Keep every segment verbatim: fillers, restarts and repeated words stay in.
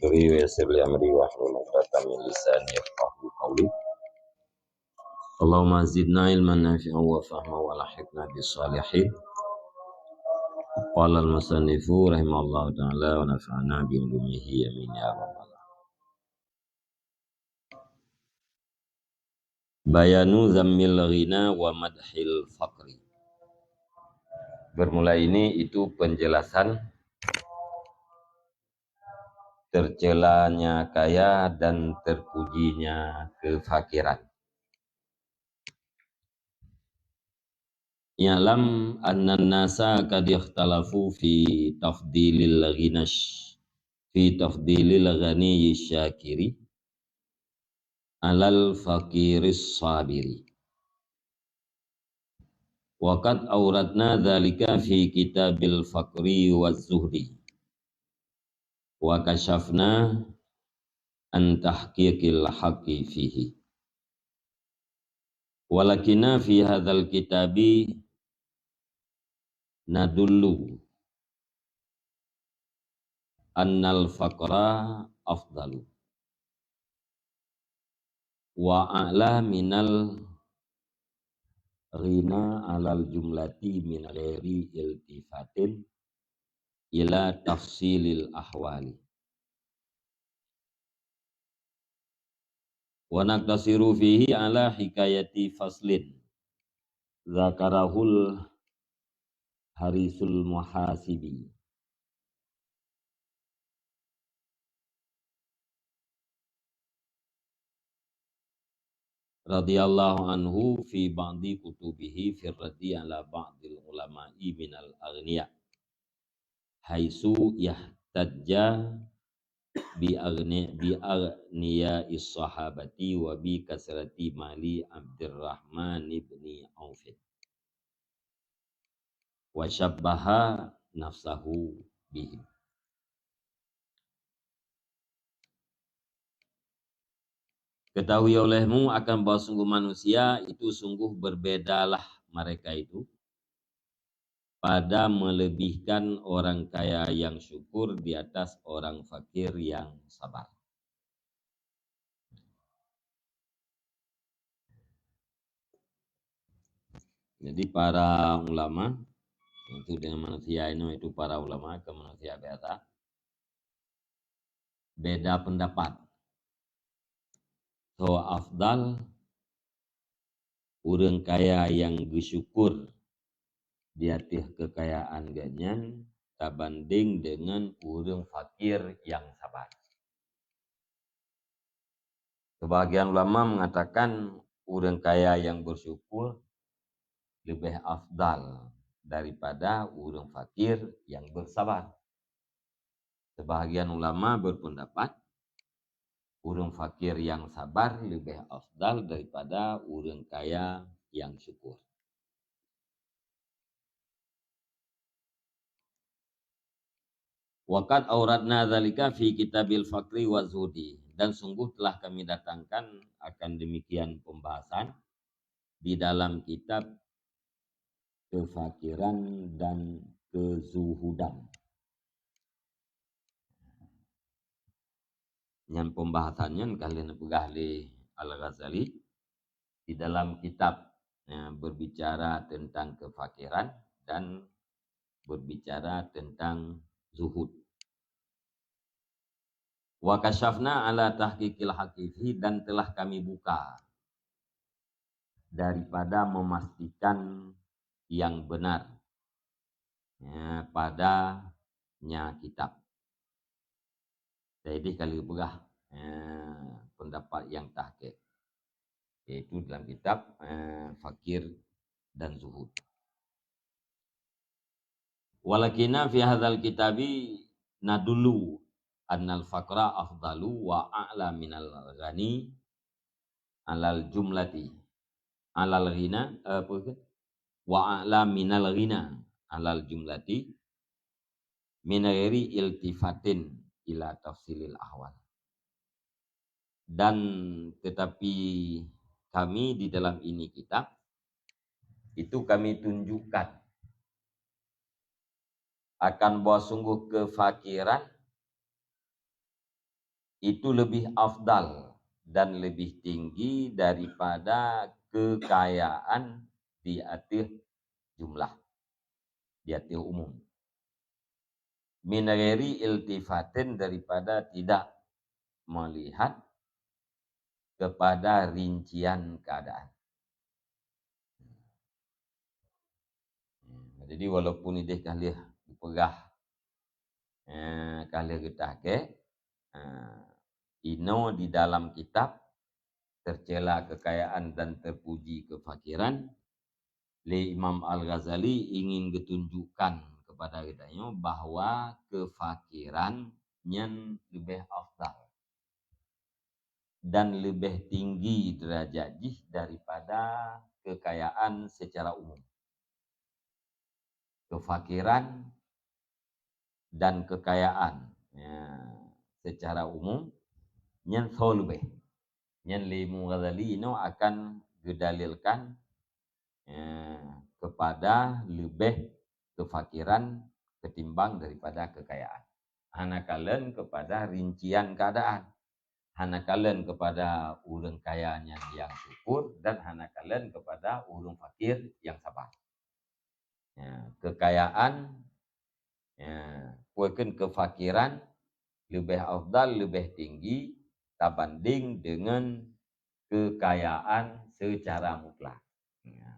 Amri wa yassir li amri wahlul 'uqdatam min lisani yafqahu qawli. Allahumma zidna ilman nafi'an wa fahma wa alhiqna bis shalihin. Qala al-musannifu rahimahullahu ta'ala wa nafa'ana bi ulumihi, amin ya rabbal alamin. Bayanu zammil ghina wa madhil faqri. Bermula ini itu penjelasan tercelanya kaya dan terpujinya kefakiran. I'lam annan nasa qad ikhtalafu fi tafdilil ghinash, fi tafdilil ghaniyyi syakiri alal faqiris sabiri. Wa qad auratna dzalika fi kitabil faqri waz zuhdi. Wa kasyafna an tahqiqil haqqi fihi. Walakinna fi hadzal kitabi nadullu annal faqra afdalu wa a'la minal ghina alal jumlati min ghairi iltifatin ila tafsilil ahwali. Wa naqtasiru fihi ala hikayati faslin dzakarahul harisul muhasibi radhiyallahu anhu fi ba'di kutubihi fi raddi ala ba'dil ulama'i minal aghniya, haitsu ihtajja bi aghni-, bi aghniya sahabati wa bi kasrati mali Abdurrahman ibni Auf. Wa syabbaha nafsahu bihim. Ketahui olehmu akan bahwa sungguh manusia itu sungguh berbedalah mereka itu pada melebihkan orang kaya yang syukur di atas orang fakir yang sabar. Jadi para ulama, untuk dengan manusia ini itu para ulama ke manusia biasa, beda pendapat. So afdal ureuëng kaya nyang geusyukur di ateueh keukayaan geuhnyan tabandeng deungon ureuëng fakir nyang sabar. Sebahagian ulama mengatakan ureuëng kaya nyang bersyukur leubeh afdal daripada ureuëng fakir nyang bersabar. Sebahagian ulama berpendapat ureuëng fakir nyang sabar leubeh afdal daripada ureuëng kaya nyang syukur. Wa qad auratna dzalika fi kitabil faqri wa zuhdi, dan sungguh telah kami datangkan akan demikian pembahasan di dalam kitab kefakiran dan kezuhudan. Nyan pembahasan nyan ka lheueh neupeugah lé Al-Ghazali di dalam kitab, ya, berbicara tentang kefakiran dan berbicara tentang zuhud. Wa kasyafna ala tahqiqil haqiqi, dan telah kami buka daripada memastikan yang benar, ya, padanya kitab. Jadi ka lheueh peugah, ya, pendapat yang tahqiq, yaitu dalam kitab, ya, Fakir dan Zuhud. Walakinna fi hadzal kitabi nadullu annal faqra afdalu wa a'la minal ghani alal jumlati. Alal ghina, eh, apa ke? Wa a'la minal ghina alal jumlati min ghairi iltifatin ila tafsilil ahwal. Dan tetapi kami di dalam ini kitab, itu kami tunjukkan akan bahwa sungguh kefakiran itu lebih afdal dan lebih tinggi daripada kekayaan di ateueh jumlah, di ateueh umum. Min ghairi iltifatin, daripada tidak melihat kepada rincian keadaan. Jadi walaupun ideh ka lheueh geupeugah, eh, ka lheueh geutahkèk, eh, inoe di dalam kitab Tercela Kekayaan dan Terpuji Kefakiran, lé Imam Al-Ghazali ingin geutunjukkan kepada geutanyoe bahwa kefakiran nyan leubeh afdal dan leubeh tinggi derajat jih daripada kekayaan secara umum. Kefakiran dan kekayaan, ya, secara umum, nyan soe leubeh. Nyan lé Imam Ghazali inoe akan geudalilkan, ya, kepada leubeh kefakiran ketimbang daripada kekayaan. Hana kalon kepada rincian keadaan. Hana kalon kepada ureuëng kaya nyan nyang syukur dan hana kalon kepada ureuëng fakir nyang sabar. Ya, kekayaan, ya, peue kheun kefakiran leubeh afdal, leubeh tinggi tabanding deungon kekayaan secara mutlak. Ya.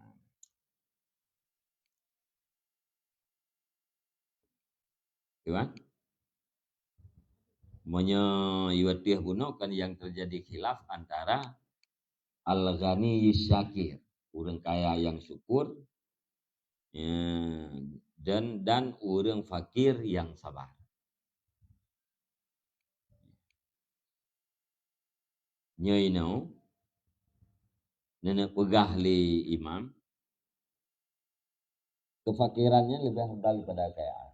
Gitu kan? Meunyoe yue ateueh bunoe kan nyang teujadi khilaf antara Al-Ghani Syakir, ureuëng kaya nyang syukur, eh, dan, dan ureuëng fakir nyang sabar. Nyoe inoe, neuneuk peugah lé imam, kefakiran nyan leubeh afdal daripada kekayaan.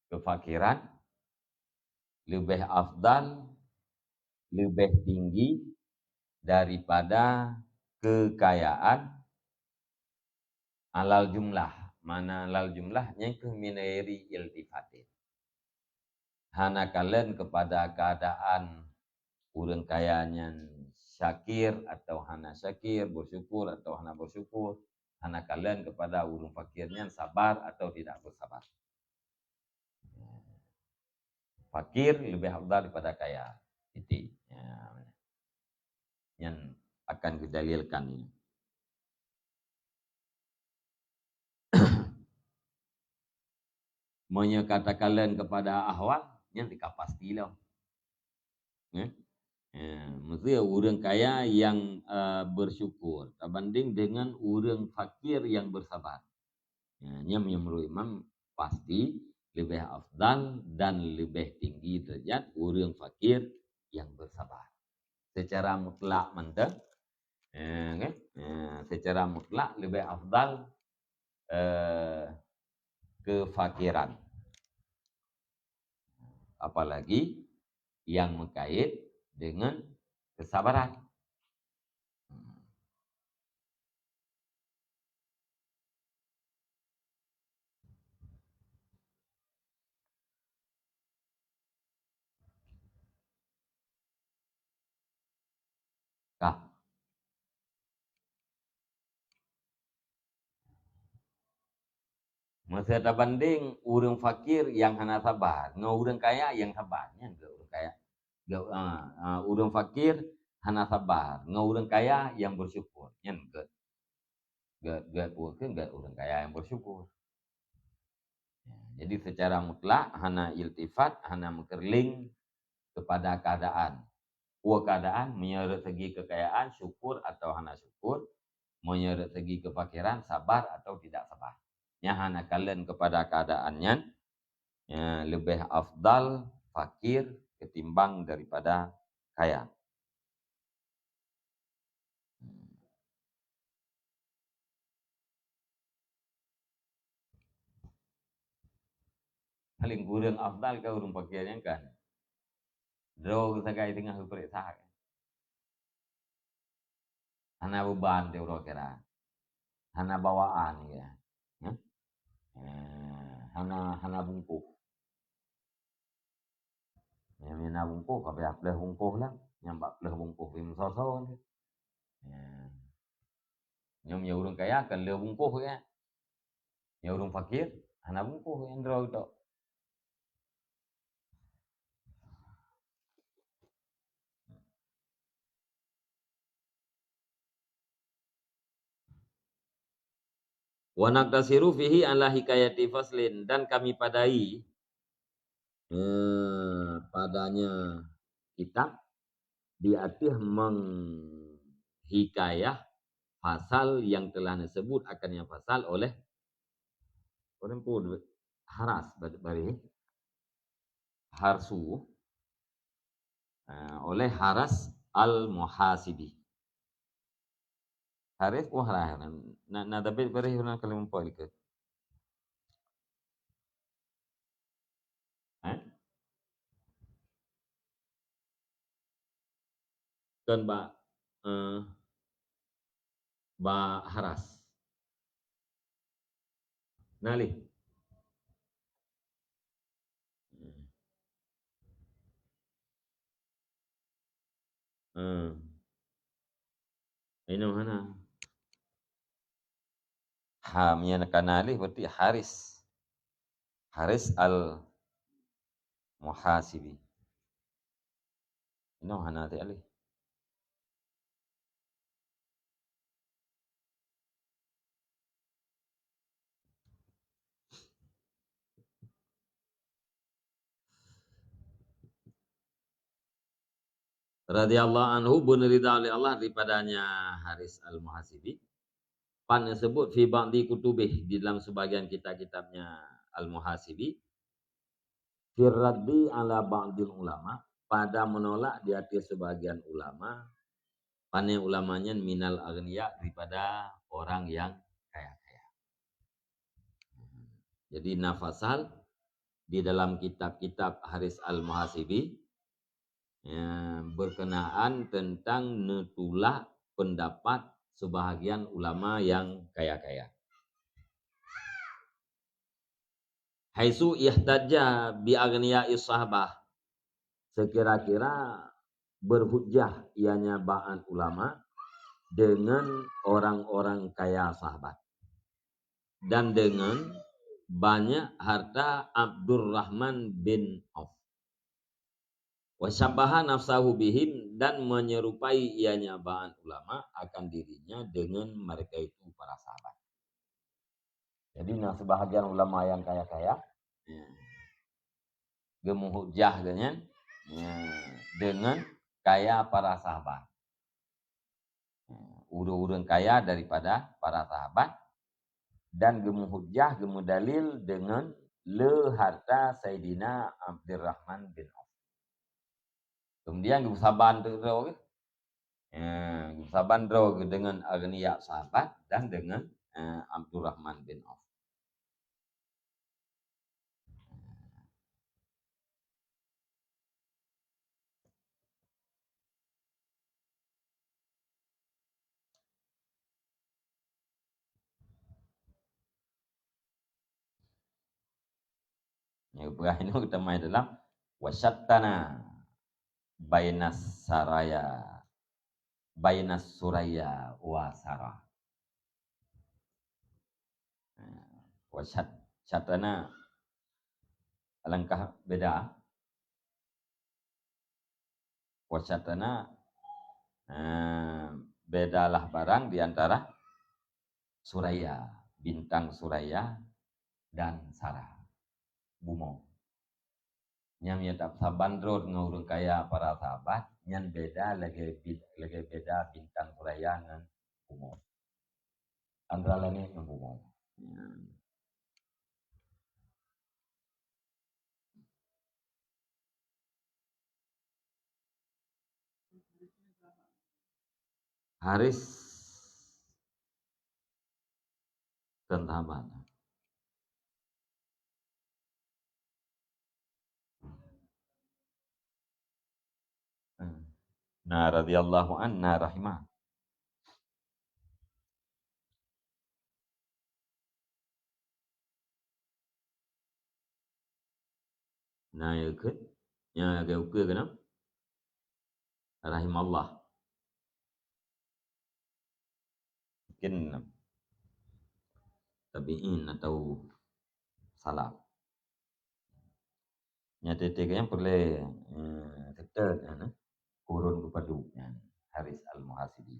Kefakiran leubeh afdal, leubeh tinggi daripada kekayaan alal jumlah. Makna alal jumlah nyan keuh min ghairi iltifatin. Hana kalon kepada keadaan ureuëng kaya nyan syakir atau hana syakir, bersyukur atau hana bersyukur, hana kalon kepada ureuëng fakir nyan sabar atau tidak bersabar. Fakir leubeh afdal daripada kaya. Titik. Ya. Nyan akan geudalilkan ini. Meunyoe ka takalon kepada ahwal, nyan ka pasti lom. Eh? Eh, maksudnya ureuëng kaya nyang, eh, bersyukur tabanding dengan ureuëng fakir nyang bersabar. Ya, nyan menurut imam pasti leubeh afdal dan leubeh tinggi derajat ureuëng fakir nyang bersabar. Secara mutlak mantong, eh, kan? Eh, secara mutlak leubeh afdal, eh, kefakiran. Apalagi nyang meukait dengan kesabaran. Ka. Meuseu tabandeng ureuëng fakir nyang hana sabar ngon ureuëng kaya nyang sabar, nyan geuh ureuëng kaya. Geuh, ah, ah, ureuëng fakir hana sabar ngon ureuëng kaya nyang bersyukur, nyan geuh. Geuh, geuh, geuh ureuëng kaya nyang bersyukur. Ya, jadi secara mutlak hana iltifat, hana meukeureuling kepada keadaan. Peue keadaan, meunyoe rot segi kekayaan, syukur atau hana syukur, meunyoe rot segi kefakiran, sabar atau tidak sabar. Nyan hana kalon kepada keadaan nyan, ya, leubeh afdal fakir ketimbang daripada kaya. Paling kureueng afdal keu ureuëng fakir nyan kan. Droe sagai teungoh geupareksa. Hana beuban di uroe kira. Hana bawaan ya. Hah? Eh, hana, hana bungkôh. Nyang na bungkôh, ka payah pleueh bungkôh lah. Nyang bak pleueh bungkôh pih meusoe-soe. Ya. Nyoe meunyoe ureuëng kaya kan le bungkôh ya. Nyoe ureuëng fakir, hana bungkôh nyang droe tok. Wa naqtasiru fihi ala hikayati faslin, dan kami padai, eh, padanya kitab di ateueh menghikayah pasal yang telah disebut akan yang pasal oleh orang pun Haras bari Harsu, eh, oleh Haras Al-Muhasibi. Harif wah lah. Na, na tapi beri huna kalimat poin ke? Eh? Kan ba, eh, ba Haras. Nalih. Hmm. Inoe hana. Ha, meunyan ka na alif berarti Haris. Haris Al-Muhasibi. Inoe hana alif. Radhiyallahu anhu, beuneuridha oleh Allah daripadanya Haris Al-Muhasibi. Pan tersebut fi ba'di kutubih, di dalam sebagian kitab-kitabnya Al-Muhasibi. Fir raddi ala ba'dil ulama, pada menolak di atas sebagian ulama, pane ulama nyan minal aghniya, daripada orang yang kaya-kaya. Jadi na fasal di dalam kitab-kitab Haris Al-Muhasibi, ya, berkenaan tentang neutulak pendapat sebahagian ulama yang kaya-kaya. Haitsu ihtajja bi aghniya'i sahabah, sekira-kira berhujjah ianya ba'an ulama dengan orang-orang kaya sahabat dan dengan banyak harta Abdurrahman bin Auf. Wa syabbaha nafsahu bihim, dan menyerupai ianya ba'an ulama akan dirinya dengan mereka itu, para sahabat. Jadi na sebahagian ulama yang kaya-kaya, ya, geumeuhujjah geuhnyan, ya, dengan kaya para sahabat. Ureuëng-ureuëng kaya daripada para sahabat, dan geumeuhujjah, geumeudalil deungon le harta Saidina Abdurrahman bin Auf. Kemudian geumeusaban droe geuh. Ya, geumeusaban droe geuh deungon aghnia sahabat dan deungon, eh, Abdurrahman bin Auf. Nyang peugah inoe geutamai dalam, "Wa syattana bainas saraya, bainas suraya wa sara." Nah, wa syat-, syattana alangkah beda. Wa syattana, eh, bedalah barang di antara suraya, bintang suraya, dan sara, bumoe. Nyang meunyoe tapeusaban droe ngon ureuëng kaya para sahabat, nyan beda lagée bi-, lagée beda bintang suraya ngon bumoe. Antara langét ngon bumoe. Nyan. Haris kon sahabat. Na radhiyallahu an, na rahimah. Na ikheun, Nyan lagèe ukeue keunoe. Rahimallah. Mungkin tabi'in atau salaf. Nyan teuntèe nyan peureulèe, eh, seutôt nyan, eh, kurun geupadub nyan, Haris Al-Muhasibi.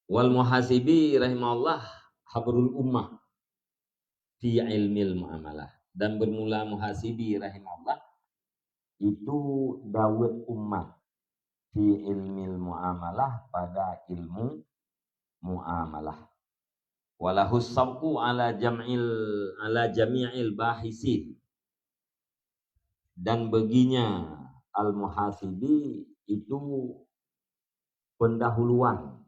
Wal Muhasibi rahimahullah habrul ummah fi ilmil muamalah. Dan bermula Muhasibi rahimahullah itu dawet umat fi ilmil muamalah, pada ilmu muamalah. Walahus sabqu ala jam'il, ala jami'il bahisin. Dan baginya Al-Muhasibi itu pendahuluan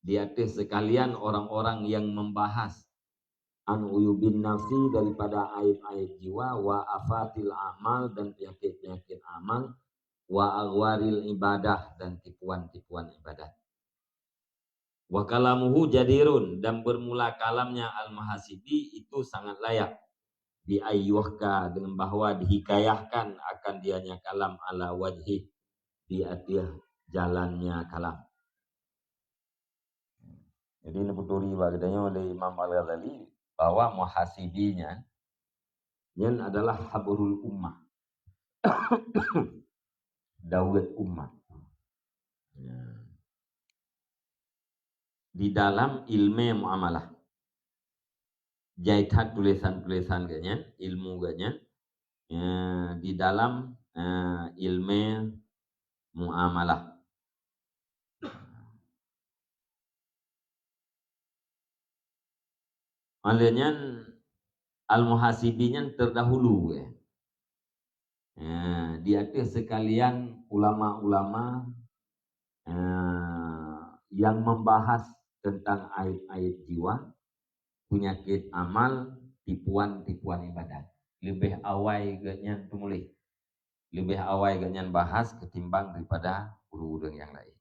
di atas sekalian orang-orang yang membahas an uyubin nafsi, daripada aib-aib jiwa, wa afatil amal, dan penyakit-penyakit amal, wa aghwaril ibadah, dan tipuan-tipuan ibadat. Wa kalamuhu jadirun, dan bermula kalamnya Al-Muhasibi itu sangat layak, bi ayyuhka, dengan bahwa dihikayahkan akan dianya kalam ala wajhi, di atas jalannya kalam. Jadi, neuputuri bak geutanyoe lé Imam Al-Ghazali bahwa Muhasibi nyan, nyan adalah habrul ummah. Dawet umat. Ya. Di dalam ilmu muamalah. Jai that tulisan-tulisan geuh nyan, ilmu geuh nyan, ya, di dalam, eh, ilmu muamalah. Oleh nyan, Al-Muhasibi nyan terdahulu, eh. Eh, di ateueh sekalian ulama-ulama, eh, yang membahas tentang aib-aib jiwa, penyakit amal, tipuan-tipuan ibadat. Leubeh awai geuh nyan teumuléh. Leubeh awai geuh nyan bahas ketimbang daripada ureuëng-ureuëng nyang laén.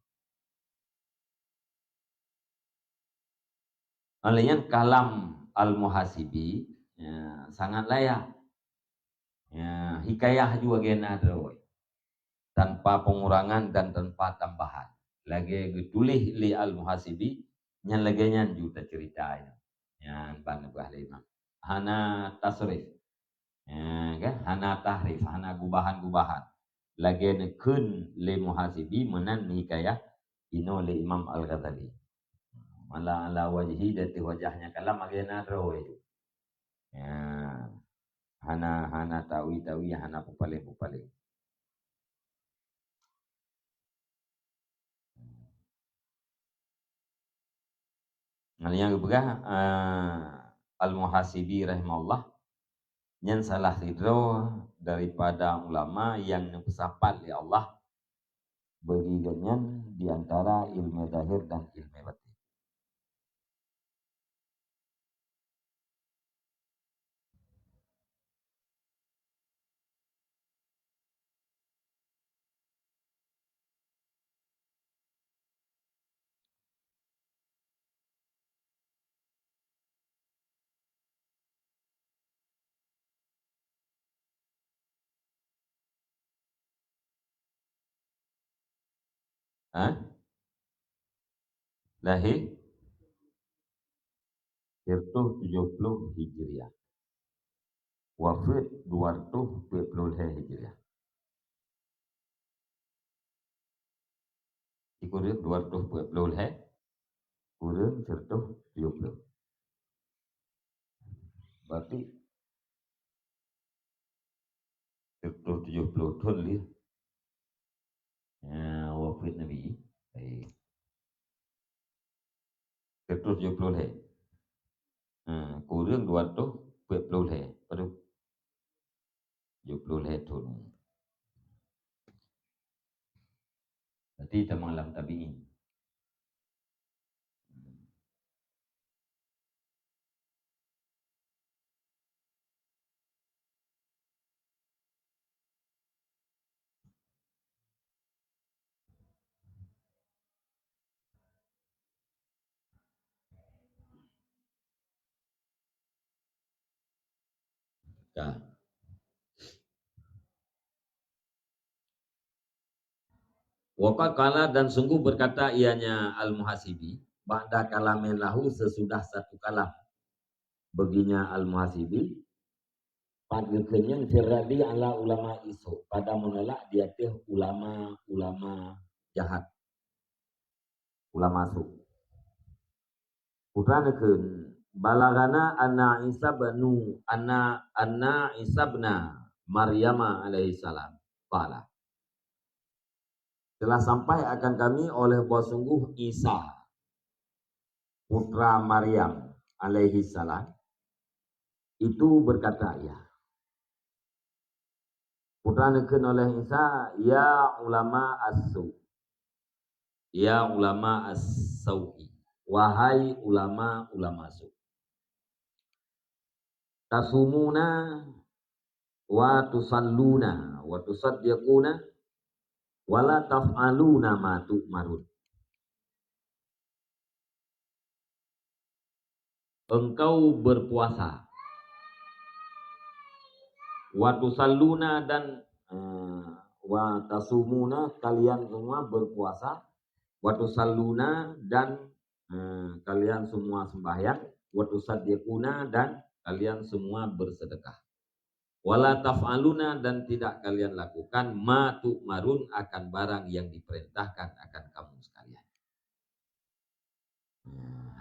Oleh nyan kalam Al-Muhasibi, ya, sangat layak. Ya, hikayah jua gena droe. Tanpa pengurangan dan tanpa tambahan. Lagée geutuléh lé Al-Muhasibi, nyan lagée nyan ju taceurita nyan. Nyan ban neupeugah lé Imam. Hana tasrif. Ya, kan? Hana tahrif, hana gubahan-gubahan. Lagée neukheun lé Muhasibi meunan hikayah inoe lé Imam Al-Ghazali. Mala ala wajhi, di ateueh wajah nyan kalam lagée na droe ju. Ya. Hana, hana tawi-tawi, hana peupaléng-peupaléng. Ngon nyang geupeugah, eh, Al-Muhasibi rahimahullah, nyan salah sidroe daripada ulama nyang neupeusapat lé Allah bagi geuhnyan di antara ilmu zahir dan ilmu batin. Hah? Lahé sireutoh tujoh ploh Hijriah. Wafeuet dua reutôh peuet ploh lhée Hijriah. Sikureueng dua reutôh peuet ploh lhée, kureueng sireutoh tujoh ploh. Berarti sireutoh tujoh ploh thon lheueh, ya, wafeuet Nabi. Baik. Sireutoh tujoh ploh lhée. Ha, kureueng dua reutôh peuet ploh lhée. Padub? Tujoh ploh lhée thon. Berarti tamong lam tabi'in. Ya. Wa qad qala, dan sungguh berkata ianya Al-Muhasibi, ba'da kalamin lahu, sesudah satu kalam baginya Al-Muhasibi, pada kenyang terjadi ala ulama isu, pada menolak di atas ulama-ulama jahat, ulama su. Putra neukheun, balagana anna Isa banu, anna, anna Isa bna Maryama alaihi salam. Qala. Telah sampai akan kami oleh bahwa sungguh Isa, putra Maryam alaihi salam, itu berkata, ya. Putra neukheun oleh Isa, "Ya ulama as-su." Ya ulama as-sau'i. Wahai ulama-ulama su. Tasumuna wa tusalluna wa tusaddiquna wa la taf'aluna ma tu'marun. Engkau berpuasa. Wa tusalluna dan, eh, wa tasumuna, kalian semua berpuasa. Wa tusalluna dan, eh, kalian semua sembahyang. Wa tusaddiquna dan kalian semua bersedekah. Wa la taf'aluna dan tidak kalian lakukan ma tu'marun akan barang yang diperintahkan akan kamu sekalian.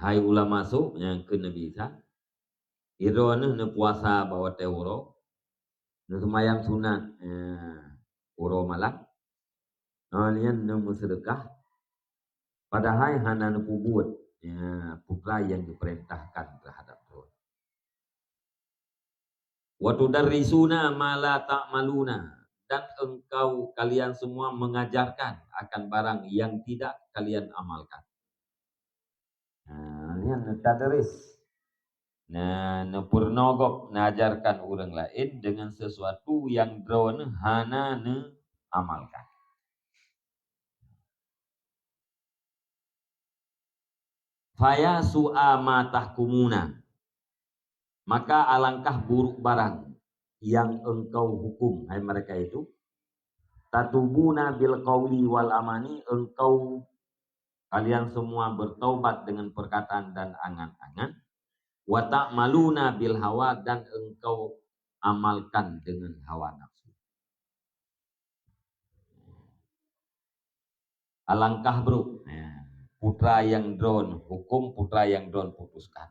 Hai ulama su nyang kheun Nabi Isa, droeneuh neupuasa bak watée uroe, neuseumayang sunat, eh, uroe malam, nyan neumeuseudekah, padahai hana neupeubuet, ya, peukara nyang diperintahkan terhadap droe. Wa tudarrisuna ma la ta'maluna, dan engkau, kalian semua mengajarkan akan barang yang tidak kalian amalkan. Nah, nyan neutadris. Nah, neupeureunoe gob, neuajarkan ureuëng laén dengan sesuatu yang droeneuh hana neuamalkan. Faya su'a ma tahkumuna. Maka alangkah buruk barang yang engkau hukum, hai mereka itu. Tatubuna bil qauli wal amani, engkau, kalian semua bertaubat dengan perkataan dan angan-angan. Wa ta'maluna bil hawa, dan engkau amalkan dengan hawa nafsu. Alangkah brok, ya, putra nyang droen hukum, putra nyang droen putuskan.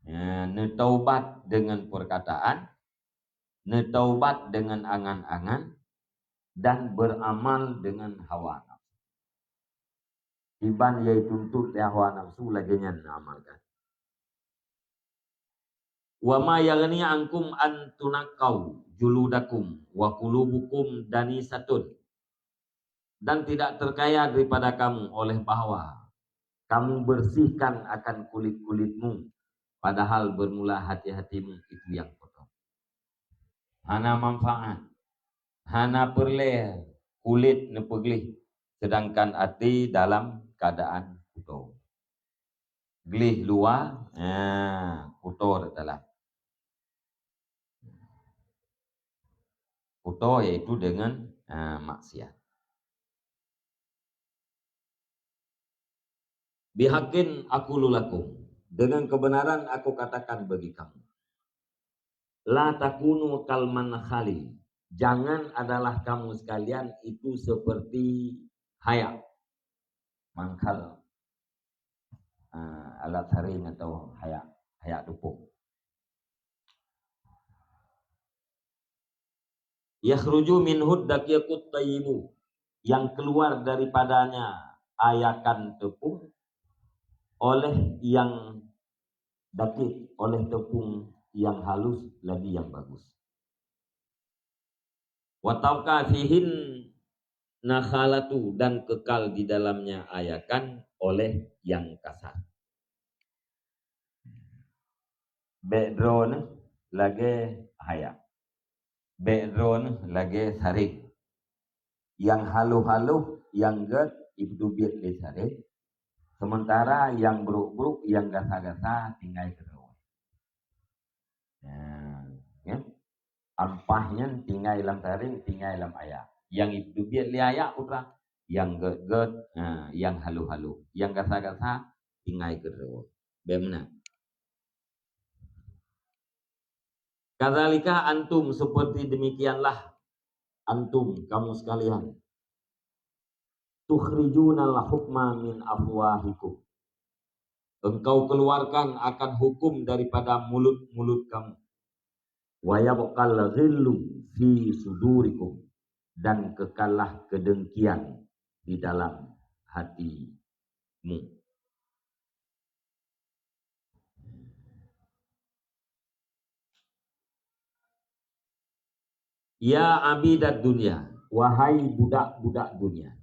Ya, neutaubat dengan perkataan, neutaubat dengan angan-angan, dan beramal dengan hawa nafsu. Iban nyang jituntut lé hawa nafsu lagée nyan neuamalkan. Wa ma yaghni ankum an tunaqqau juludakum wa qulubukum danisatun. Dan tidak terkaya daripada kamu oleh bahwa kamu bersihkan akan kulit-kulitmu, padahal bermula hati-hatimu itu yang kotor. Hana manfaat, hana peureulée kulét neupeugleh, sedangkan até dalam keuadaan kotor. Gleh luwa, ha, kotor dalam. Kotor yaitu dengan, ha, maksiat. Bihaqqin aqulu lakum, dengan kebenaran aku katakan bagi kamu. La takunu kal mankhali, jangan adalah kamu sekalian itu seperti hayak. Mankhal, ah, alat saring atau hayak, hayak dupung. Yakhruju minhu daqiqut thayyibu, yang keluar daripadanya ayakan tepung, oleh yang daqiq, oleh tepung yang halus lagi yang bagus. Wa tabqa fihin nakhalatu, dan kekal di dalamnya ayakan oleh yang kasar. Bék droeneuh lagée hayak. Bék droeneuh lagée saréng. Nyang halôh-halôh, nyang gét, jiteubiet lé saréng, seumeuntara nyang brôk-brôk, nyang gasa-gasa tinggai keudroe. Nah, Sampah nyan tinggai lam taring, tinggai lam ayak. Nyang teubiet lé ayak peue teuma? Nyang gét-gét, ha, nyang halôh-halôh. Nyang gasa-gasa, tinggai keudroe. Bèk meunan. Kadzalika antum, seperti demikianlah antum, kamu sekalian. Tukhrijunal hukma min afwahikum. Engkau keluarkan akan hukum daripada mulut-mulut kamu. Wa yabqal ghillu fi sudurikum. Dan kekallah kedengkian di dalam hatimu. Ya abidad dunya, wahai budak-budak dunia.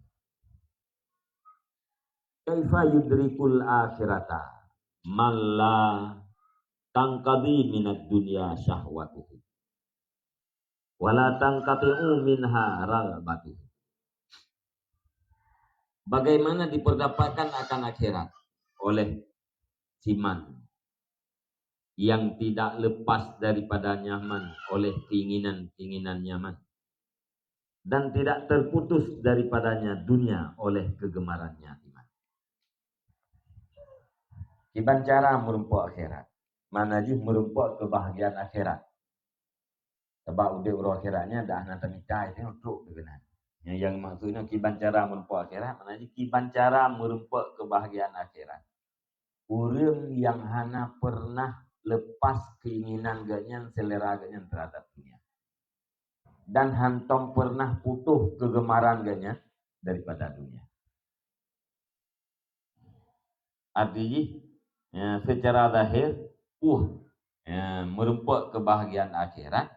Kaifa yudrikul akhirata man la tanqadi minad dunya syahwatuhu. Wala tanqati'u minha raghbatuh. Bagaimana diperdapatkan akan akhirat oleh si man yang tidak lepas daripada nyaman oleh keinginan-keinginan nyaman, dan tidak terputus daripadanya dunia oleh kegemarannya iman. Kiban cara meurumpok akhirat, makna jih meurumpok kebahagiaan akhirat. Sabab udép uroe akhirat nyan dah hana tamita, itu trok keunan. Nyang, nyang maksudnya kiban cara meurumpok akhirat, makna jih kiban cara meurumpok kebahagiaan akhirat. Ureuëng nyang hana pernah lepas keinginan geuhnyan, selera geuhnyan terhadap dunia. Dan hántom pernah putôh kegemaran geuhnyan daripada dunia. Arti jih, ya, secara zahir, uh, ya, meurumpok kebahagiaan akhirat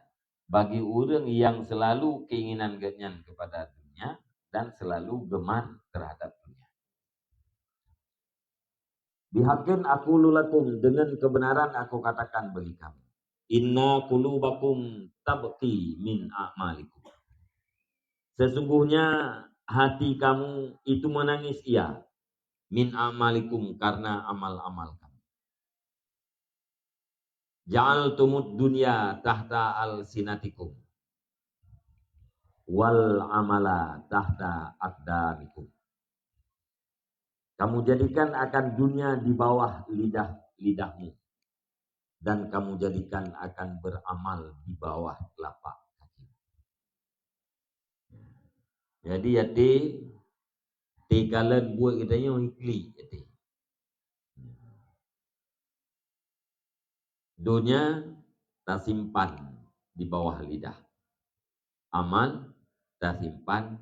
bagi ureuëng nyang selalu keinginan geuhnyan kepada dunia dan selalu gemar terhadap dunia. Bihaqqin aqulu lakum, dengan kebenaran aku katakan bagi kamu. Inna qulubakum tabki min a'malikum. Sesungguhnya hati kamu itu menangis ia, min a'malikum, karena amal-amal kamu. Ja'altumud dunya tahta alsinatikum wal amala tahta aqdamikum. Kamu jadikan akan dunia di bawah lidah-lidahmu, dan kamu jadikan akan beramal di bawah telapak kaki. Jadi, ya, ti, ti kalon buet geutanyoe iklik, ya, ti. Dunia tasimpan di bawah lidah. Amal tasimpan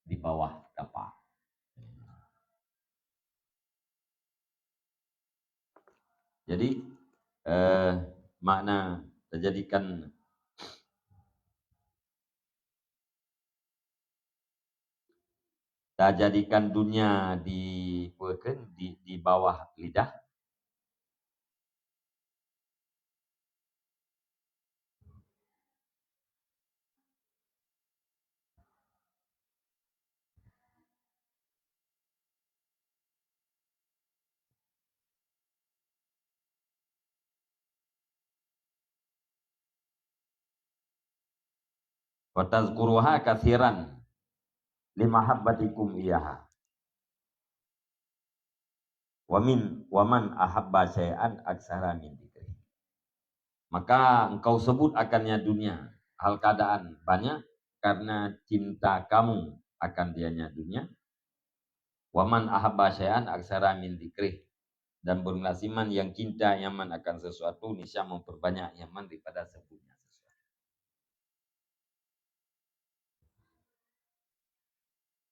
di bawah tapak. Jadi, eh, makna tajadikan, tajadikan dunia di, apa kan, di, di bawah lidah. Wa tazkuruha katsiran limahabbatikum iyaha. Wa min, wa man ahabba syai'an aksara min dzikri. Maka engkau sebut akannya dunia, hal keadaan banyak, karena cinta kamu akan dianya dunia. Wa man ahabba syai'an aksara min dzikri. Dan beureulah si man nyang cinta nyan man akan sesuatu, niscaya memperbanyak nyan man daripada sebutnya sesuatu.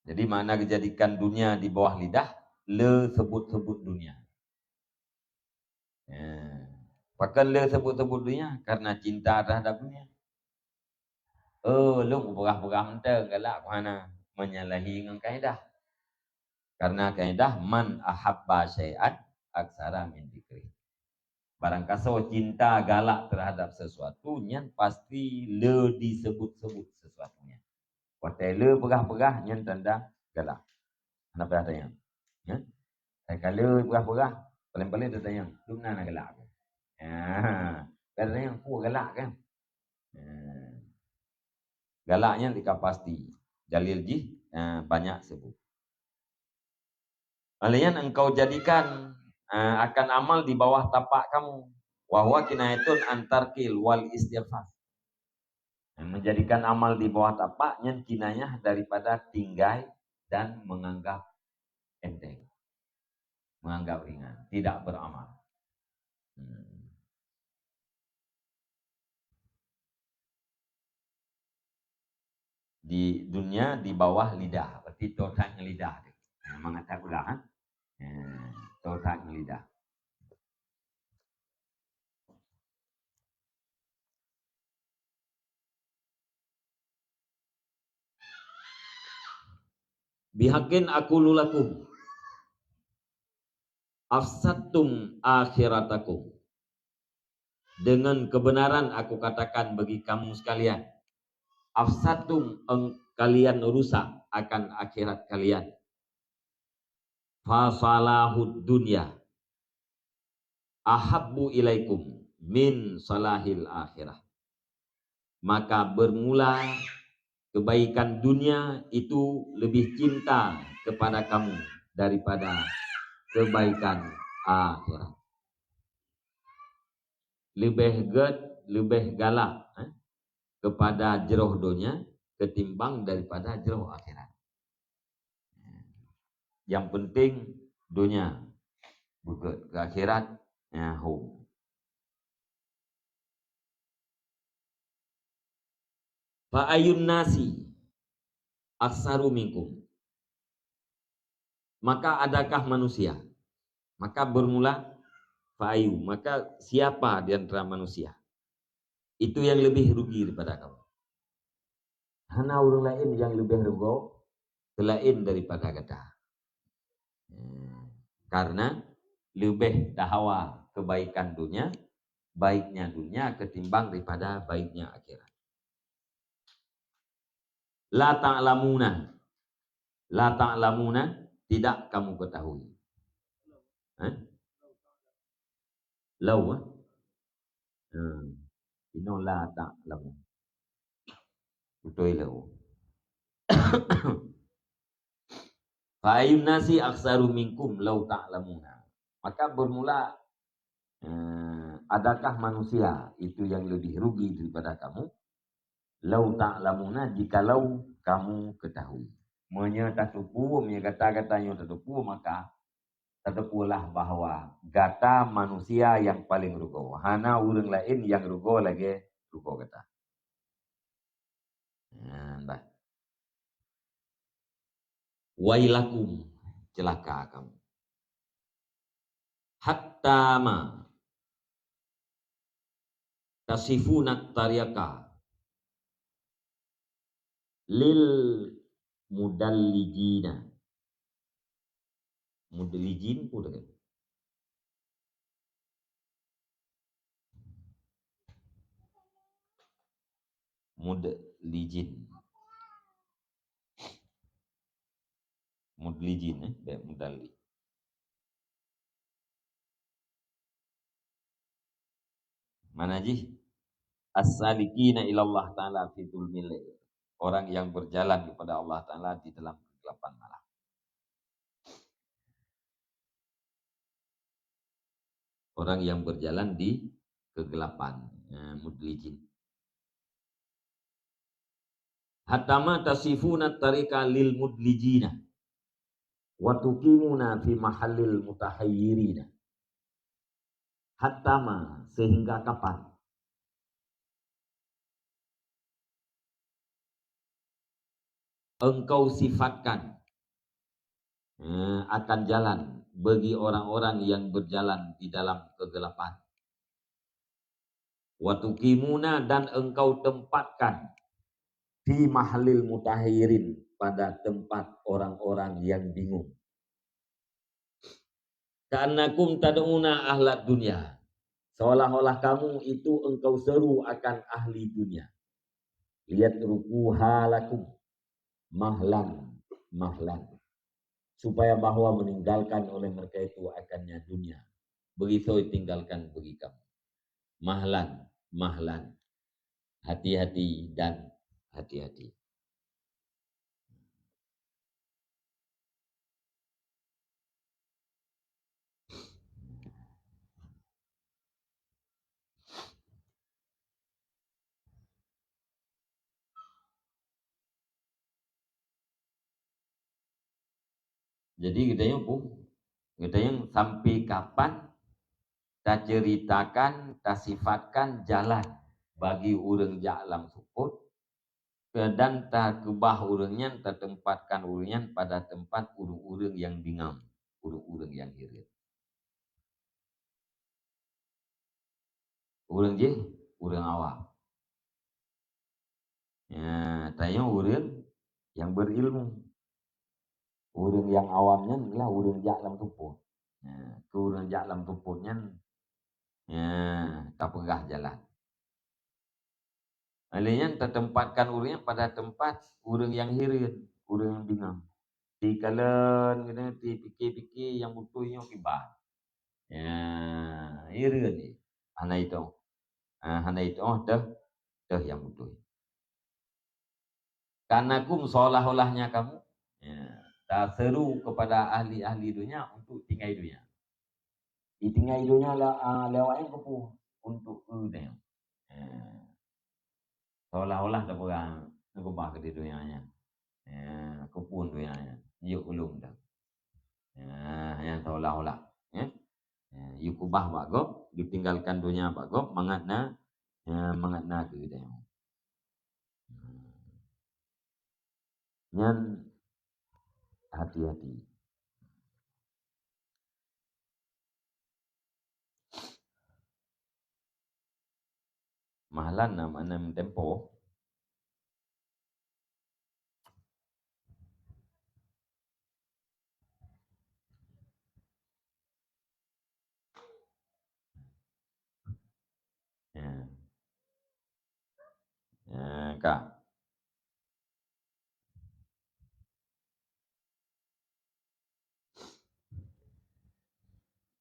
Jadi, makna geujadikan dunia di bawah lidah, le sebut-sebut dunia. Ya. Pakon le sebut-sebut dunia? Karena cinta terhadap dunia. Oh, lôn kupeugah-peugah mantong galak ku hana menyalahi ngon kaedah. Karena kaedah, "Man ahabba syai'an aksara min dzikri." Barang kasoe cinta galak terhadap sesuatu, nyan pasti le disebut-sebut sesuatu nyan. Watèe le peugah-peugah, nyan tanda galak. Hana payah tanyong. Ya? Ka le peugah-peugah, paléng-paléng tatanyong, "Dum na galak?" Ya. Ka tatanyong, "Peue galak kan?" Ya. Galak nyan ka pasti. Dalil jih, eh, banyak sebut. Laén engkau jadikan, eh, akan amal di bawah tapak kamu. Wa huwa kinayatun an tarkil wal istighfar. Menjadikan amal di bawah tapak nyan kinayah daripada tinggai dan menganggap enteng. Menganggap ringan, tidak beramal. Hmm. Di dunia di bawah lidah, berarti totak ngon lidah tu. Ha, mangat tak ulah, ha? Ha, totak ngon lidah. Bihaqqin aqulu lakum, afsadtum akhiratakum. Dengan kebenaran aku katakan bagi kamu sekalian, afsadtum, eng-, kalian rusak akan akhirat kalian. Fasalahud dunya ahabbu ilaikum min salahil akhirah. Maka bermula kebaikan dunia itu lebih cinta kepada kamu daripada kebaikan akhirat. Leubeh gét, leubeh galak, eh, kepada jroh donya ketimbang daripada jroh akhirat. Yang penting donya, beugét, keu akhirat, ya, hom. Fa ayyun nasi aktsaru minkum? Maka adakah manusia? Maka bermula fa ayyu, maka siapa di antara manusia itu yang lebih rugi daripada kamu? Hana ureuëng laén nyang leubeh rugoe seulaén daripada gata. Hmm. Karena leubeh tahawa kebaikan dunia, baiknya dunia ketimbang daripada baiknya akhirat. La ta'lamuna. La ta'lamuna, tidak kamu ketahui. Eh? Lau, eh? Hmm. Inoe la ta'lamu. Beutôi lau. Fa ayyun nasi aktsaru minkum lau ta'lamuna. Maka bermula, eh, adakah manusia itu yang lebih rugi daripada kamu? Lau ta'lamuna, jikalau kamu ketahui. Meunyoe tateupeue, meunyoe gata-gata nyoe tateupeue, maka tateupulah bahwa gata manusia nyang paleng rugoe. Hana ureuëng laén nyang rugoe lagée rugoe gata. Nah, bah. Wailakum, celaka kamu. Hatta ma tasifuna tariqa lil mudallijina. Mudallijin pun dekat. Mudallijin. Mudallijin, eh, baik mudalli. Mana jih? As-salikina ilallah ta'ala fi zulmil lail. Orang yang berjalan kepada Allah Ta'ala di dalam kegelapan malam. Orang yang berjalan di kegelapan, eh, mudlijin. Hatta ma tasifuna tariqa lil mudlijina wa tuqimuna fi mahallil mutahayyirina. Hatta ma, sehingga kapan? Engkau sifatkan, eh, akan jalan bagi orang-orang yang berjalan di dalam kegelapan. Wa tuqimuna, dan engkau tempatkan, fi mahallil mutahayyirin, pada tempat orang-orang yang bingung. Ka'annakum tad'una ahlad dunya. Seolah-olah kamu itu engkau seru akan ahli dunia. Liyatrukuha lakum mahlan, mahlan. Supaya bahwa meninggalkan oleh mereka itu akannya dunia. Begitu tinggalkan bagi kamu. Mahlan, mahlan. Hati-hati dan hati-hati. Jadi geutanyoe pun, geutanyoe sampai kapan taceuritakan, tasifatkan jalan bagi ureuëng jak lam seupôt, dan takeubah ureuëng nyan, tatempatkan ureuëng nyan pada tempat ureuëng-ureuëng nyang bingung, ureuëng-ureuëng nyang hireuen. Ureuëng jih, ureuëng awam. Ya, tanyoe ureuëng nyang beurilmu. Ureuëng nyang awam nyan ialah ureuëng jak lam seupôt. Ya, keu ureuëng jak lam seupôt nyan, ya, tapeugah jalan. Lheueh nyan tatempatkan ureuëng nyan pada tempat ureuëng nyang hireuen, ureuëng nyang bingung. Tikalon keunoe, tipike-pike nyang beutôi nyoe kiban. Ya, hireuen jih. Hana itoh. Ha, hana itoh teuh, teuh nyang beutôi. Karena kum seolah-olahnya kamu, ya, taseru kepada ahli-ahli dunia untuk tinggai dunia. Ditinggai dunia la-, ah, lewat nyang keupeue untuk keu dunia. Ya. Seolah-olah tapeugah, neukeubah keu di dunia nyan. Ya, keupeue dunia nyan. Yuk ulôn dah. Ya, nyang seolah-olah, ya. Ya, yuk keubah bak gob, ditinggalkan dunia bak gob, mangat na, ya, mangat na keu geutanyoe. Nyan hati-hati. Mahlan na makna meutempo. Ya. Ya, ka.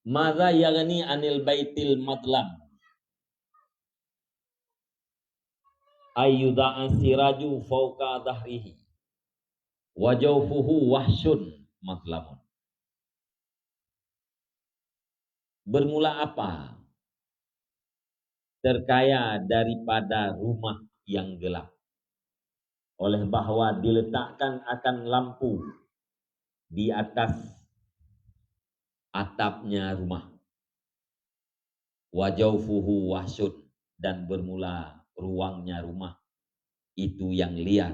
Madza yaghni anil baitil madlam? Ayyuda'a siraju fauqa dhahrihi wa jawfuhu wahsyun madlamun. Bermula apa terkaya daripada rumah yang gelap? Oleh bahwa diletakkan akan lampu di atas atapnya rumah. Wa jawfuhu wahsyun, dan bermula ruangnya rumah itu yang liar,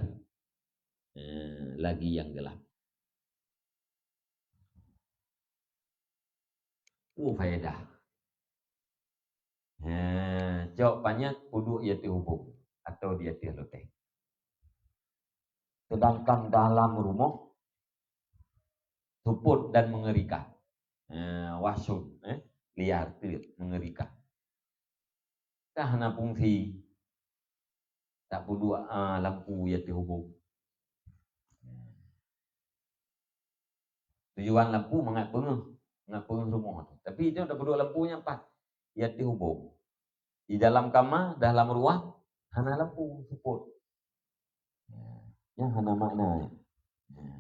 eh, lagi yang gelap. Peue faedah? He, cok panyöt uduk di ateueh ubông atau di ateueh loteng. Sedangkan dalam rumoh, seupôt dan mengerikan. He, wahsyun, eh, liar, teut, mengerikan. Ka hana fungsi tapeuduek, a, lampu di ateueh ubông. Tujuan lampu mangat peungeuh, mangat peungeuh rumoh tu. Tapi itu tapeuduek lampu nyan pat di ateueh ubông. Di dalam kama, dalam ruang, hana lampu seupôt. Ya, nyan hana makna nyan. Ya.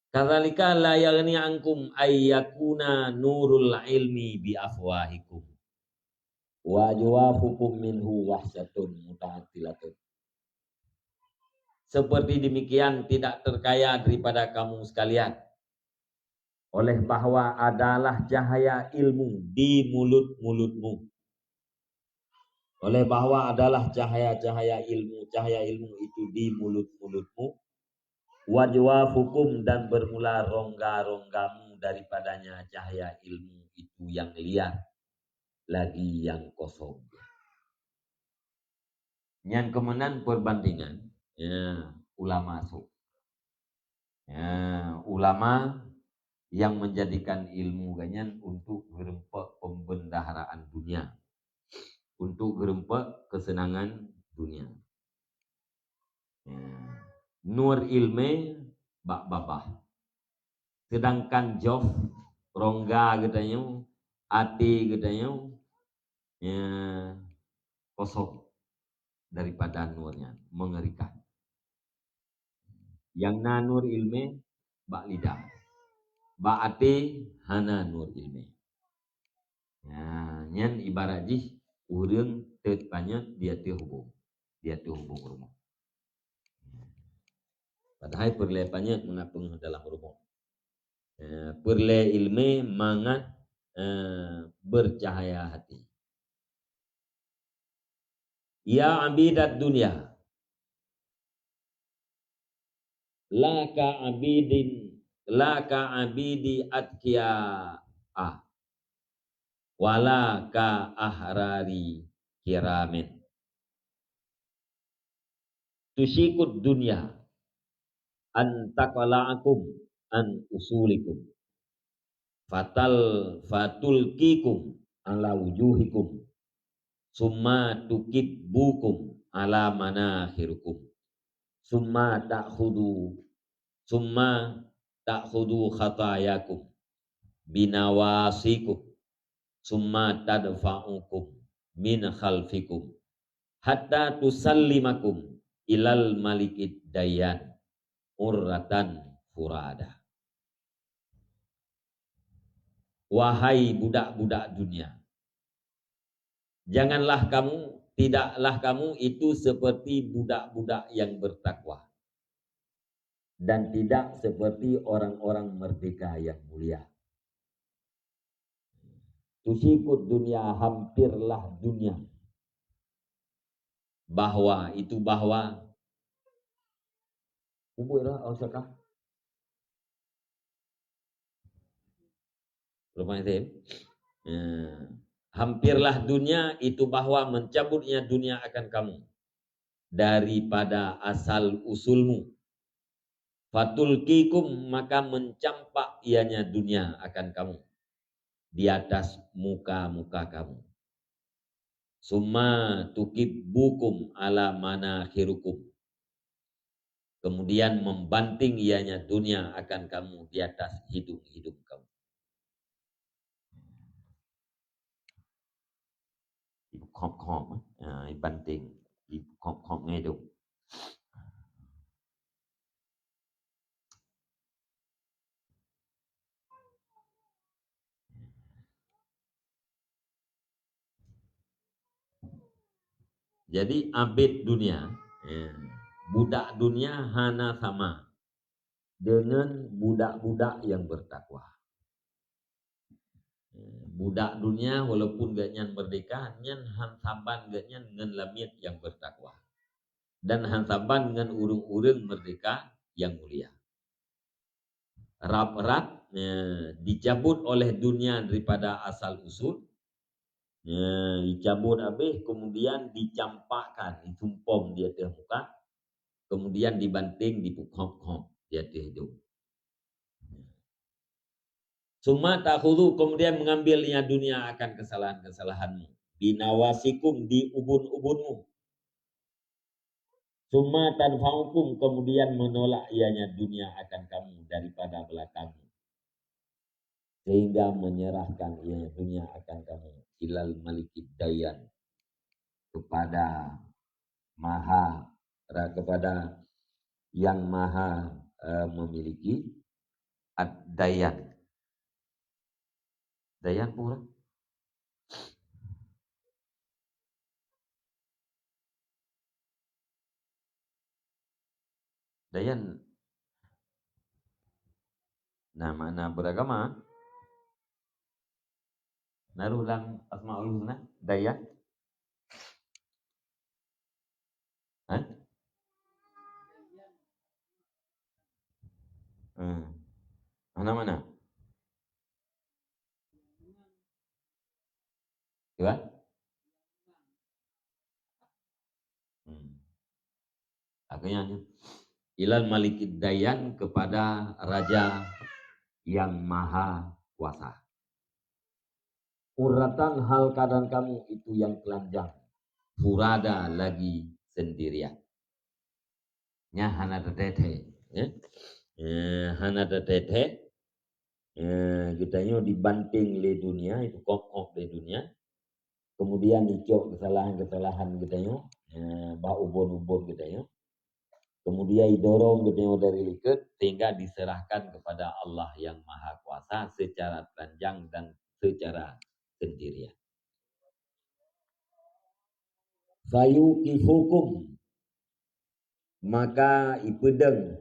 Kadzalika la yaghni ankum ay yakuna nurul ilmi bi afwahikum wa ajwafukum minhu wahsyatun muta'attilatun. Seperti demikian tidak terkaya daripada kamu sekalian, oleh bahwa adalah cahaya ilmu di mulut-mulutmu. Oleh bahwa adalah cahaya-cahaya ilmu, cahaya ilmu itu di mulut-mulutmu, wa ajwafukum, dan bermula rongga-ronggamu daripadanya cahaya ilmu itu yang liar, lagi yang kosong. Nyan keuh meunan perbandingan, ya, ulama su. Ya, ulama yang menjadikan ilmu geuh nyan untuk geurumpok pembendaharaan dunia, untuk geurumpok kesenangan dunia. Ya. Nur ilmu bak babah. Sedangkan jawf, rongga geutanyoe, até geutanyoe, ya, kosong daripada nur nyan, mengerikan. Nyang na nur ilmé bak lidah, bak até hana nur ilmé. Nah, nyan ibarat jih ureuëng teupanyöt di ateueh ubông, di ateueh ubông rumoh. Padahai peureulée panyöt meunapeue dalam rumoh. Eh, peureulée ilmé mangat, eh, bercahaya hati. Ya abidad dunya, la ka abidin, la ka abidi atqiaa, wala ka ahrari kiramin. Tusyikud dunya an taqla'akum an usulikum, fatal, fatulkikum ala wujuhikum, summa tukibbukum ala manakhirukum, summa ta'khudu, summa ta'khudu khatayakum binawasikum, summa tadfa'ukum min khalfikum, hatta tusallimakum ilal malikid dayyan urratan furada. Wahai budak-budak dunia, janganlah kamu, tidaklah kamu itu seperti budak-budak yang bertakwa, dan tidak seperti orang-orang merdeka yang mulia. Tusyikud dunia, hampirlah dunia. Bahwa, itu bahwa. Ubui lah, oh, syakah. Rumah itu. Ya. Hampirlah dunia itu bahwa mencabutnya dunia akan kamu daripada asal usulmu. Fatulkikum, maka mencampak ianya dunia akan kamu di atas muka-muka kamu. Summa tukibbukum ala manakhirukum. Kemudian membanting ianya dunia akan kamu di atas hidung-hidung kamu. Ibu khom-khom, eh, ibanting, ibu khom-khom ngon idong. Jadi, abid dunia, eh, budak dunia hana sama dengan budak-budak yang bertakwa. Eh, budak dunia, walaupun geuhnyan merdeka, nyan han saban geuhnyan ngon lamiet nyang bertakwa, dan han saban ngon ureuëng-ureuëng merdeka nyang mulia. Rab-rab, eh, dicabut oleh dunia daripada asal usul, eh, dicabut habéh, kemudian dicampakkan, ditumpong di ateueh muka, kemudian dibanting, dipukhom-khom di ateueh idong. Summa ta'khudhu, kemudian mengambilnya dunia akan kesalahan-kesalahanmu. Binawasikum, di ubun-ubunmu. Summa tadfa'ukum, kemudian menolak ianya dunia akan kamu daripada belakangmu. Sehingga menyerahkan ianya dunia akan kamu ilal malikid dayyan, kepada maha, ra-, kepada yang maha, eh, memiliki, ad-dayyan. Dayyan pura. Dayyan. Nah, makna beragama. Naruh lam Asmaul Husna, Dayyan. Hah? Hmm. Mana-mana? Iya? Hmm. Akhirnya, ilal malikid dayyan, kepada Raja yang Maha Kuasa. Urratan, hal keadaan kamu itu yang telanjang, furada, lagi sendirian. Nyan hana teuthèe-thèe, ya. Eh, hana teuthèe-thèe. Eh, geutanyoe dibanting lé dunia, itu kok-kok lé dunia. Kemudian icok kesalahan-kesalahan geutanyoe, eh, bak ubon-ubon geutanyoe. Kemudian idorong geutanyoe dari likot sehingga diserahkan kepada Allah yang Maha Kuasa secara telanjang dan secara sendirian. Fayuqifukum, maka ipeudong,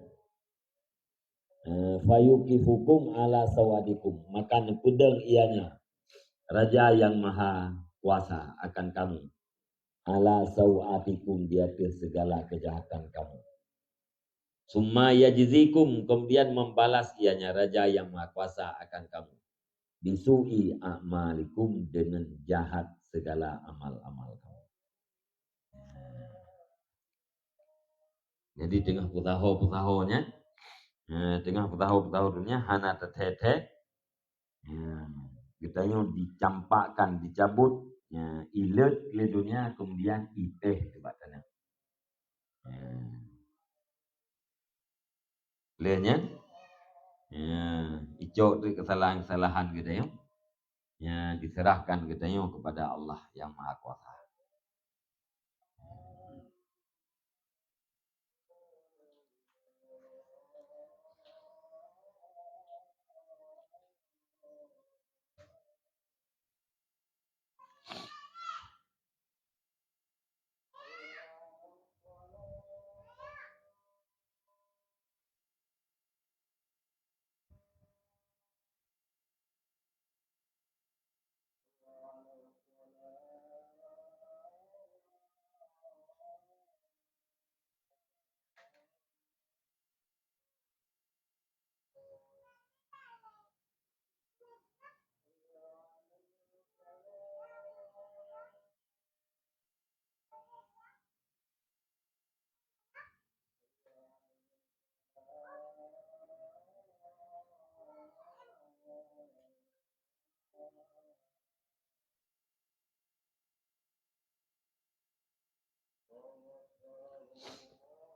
eh, fayuqifukum ala sau'atikum, maka neupeudong ianya Raja yang Maha Kuasa akan kamu, ala sau'atikum, di atas segala kejahatan kamu. Summa yajzikum, kemudian membalas ianya Raja yang Maha Kuasa akan kamu, bisu'i a'malikum, dengan jahat segala amal-amal kamu. Jadi teungoh peusaho-peusaho nyan, eh, teungoh peusaho-peusaho dunia hana teuthée-thée. Ya, geutanyoe dicampakkan, dicabut, ya, ilot lé dunia, kemudian itéh bak tanyoe. Ya. Lé nyan, ya, icok teuk kesalahan-kesalahan geutanyoe, ya, diserahkan geutanyoe kepada Allah yang Maha Kuasa.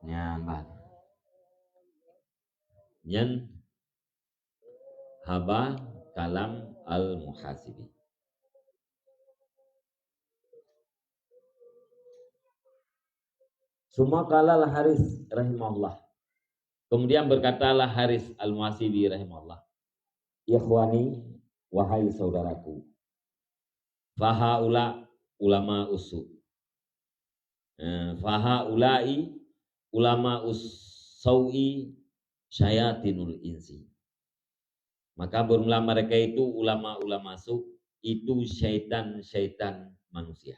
Nyan ban. Nyan haba kalam Al-Muhasibi. Summa qala Al-Haris rahimahullah. Kemudian berkatalah Haris Al-Muhasibi rahimahullah, "Ikhwani, wahai saudaraku, fahaula ulama usu. Eh, fahaulai ulama usaui syayatinul insi." Maka bermula mereka itu ulama-ulama su, itu syaitan-syaitan manusia.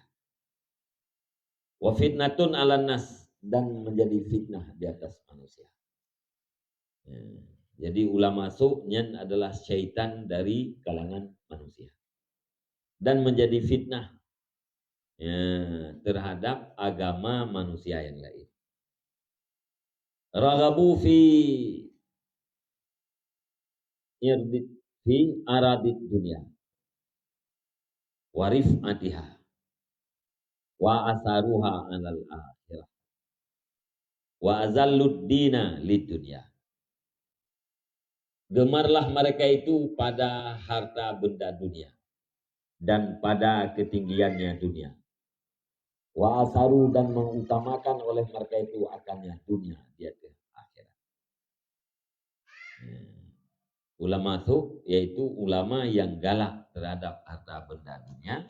Wa fitnatun 'alan nas, dan menjadi fitnah di atas manusia. Ya. Jadi ulama su nyan adalah syaitan dari kalangan manusia. Dan menjadi fitnah, ya, terhadap agama manusia yang lain. Raghabu fi irdi, fi aradid dunya wa rif'atiha wa asaruha 'alal akhirah wa azallud dina lid dunya. Gemarlah mereka itu pada harta benda dunia dan pada ketinggiannya dunia. Wa asaru, dan mengutamakan oleh mereka itu akannya dunia di atas akhirat. Ya. Ulama su yaitu ulama yang galak terhadap harta benda dunia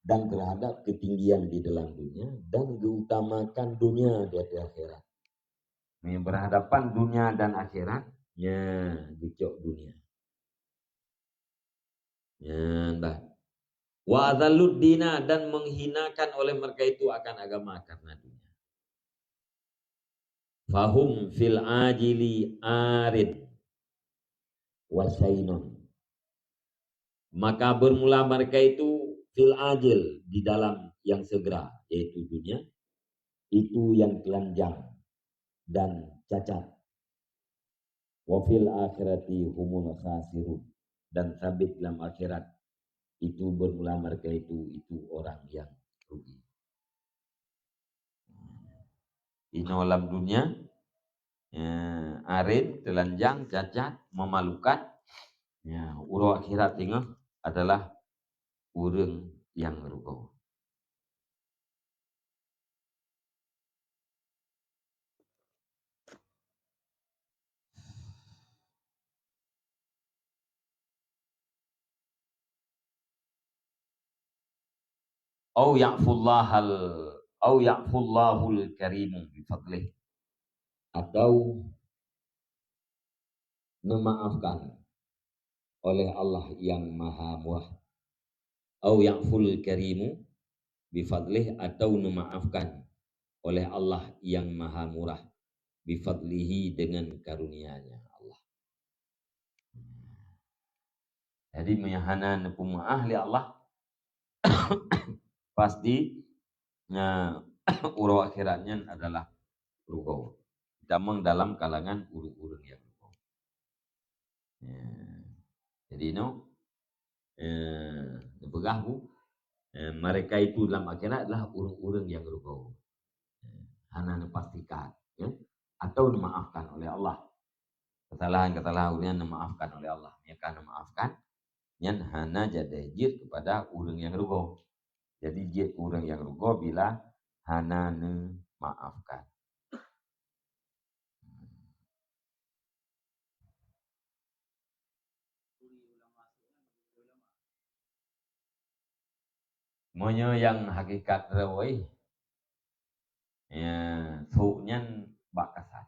dan terhadap ketinggian di dalam dunia dan diutamakan dunia di atas akhirat. Ni berhadapan dunia dan akhirat, ya, geucok dunia. Nyan bah. Wa azallud dina, dan menghinakan oleh mereka itu akan agama karena dunia. Fahum fil ajili arid wa syainun. Maka bermula mereka itu fil ajil, di dalam yang segera, yaitu dunia, itu yang telanjang dan cacat. Wa fil akhirati humul khasirun. Dan sabit dalam akhirat itu bermula mereka itu, itu orang yang rugi. Inoe lam dunia, ya, arid, telanjang, cacat, memalukan. Ya, uroe akhirat teungoh adalah ureuëng nyang rugoe. Au ya'fullahal, au ya'fullahul karimu bifadlih. Atau neumaafkan oleh Allah yang Maha Murah. Au ya'ful karimu bifadlih, atau neumaafkan oleh Allah yang Maha Murah, bifadlihi, dengan karunia-Nya Allah. Jadi, meunyo hana neupeumeu'ah lé Allah, pasti, na, uroe akhirat nyan adalah rugoe. Tamong dalam kalangan ureuëng-ureuëng nyang rugoe. Ya. Jadi, no, eh, neupeugah, Bu, eh, mereka itu dalam akhirat adalah ureuëng-ureuëng nyang rugoe. Eh, hana neupastikan, ya. Atau neumaafkan oleh Allah. Kesalahan-kesalahan ureuëng nyan neumaafkan oleh Allah. Meunyo ka neumaafkan, nyan hana jadi jeuet kepada ureuëng nyang rugoe. Jadi, jeuet keu ureuëng nyang rugoe bila hana neumaafkan. Meunyoe nyang hakikat droe, ya, sôk nyan bak kasat.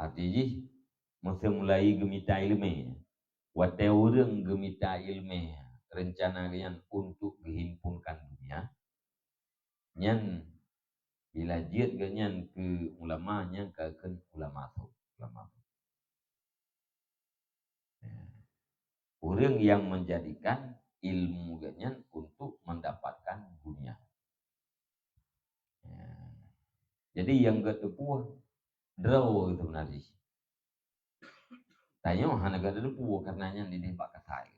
Arti jih, meuseumulai geumita iéleumé. Watée ureuëng geumita iéleumé, reuncana geuhnyan untuk geuhimpunkan dunia, nyan bila jeuet geuhnyan keu ulama, nyan ka kheun ulama sôk, ulama sôk. Ya. Ureuëng yang menjadikan ilmu geuhnyan untuk mendapatkan dunia. Ya. Jadi, nyang geuteupue droe itu beunari. Tanyoe hana geuteupue karena nyan dideh bak kasai.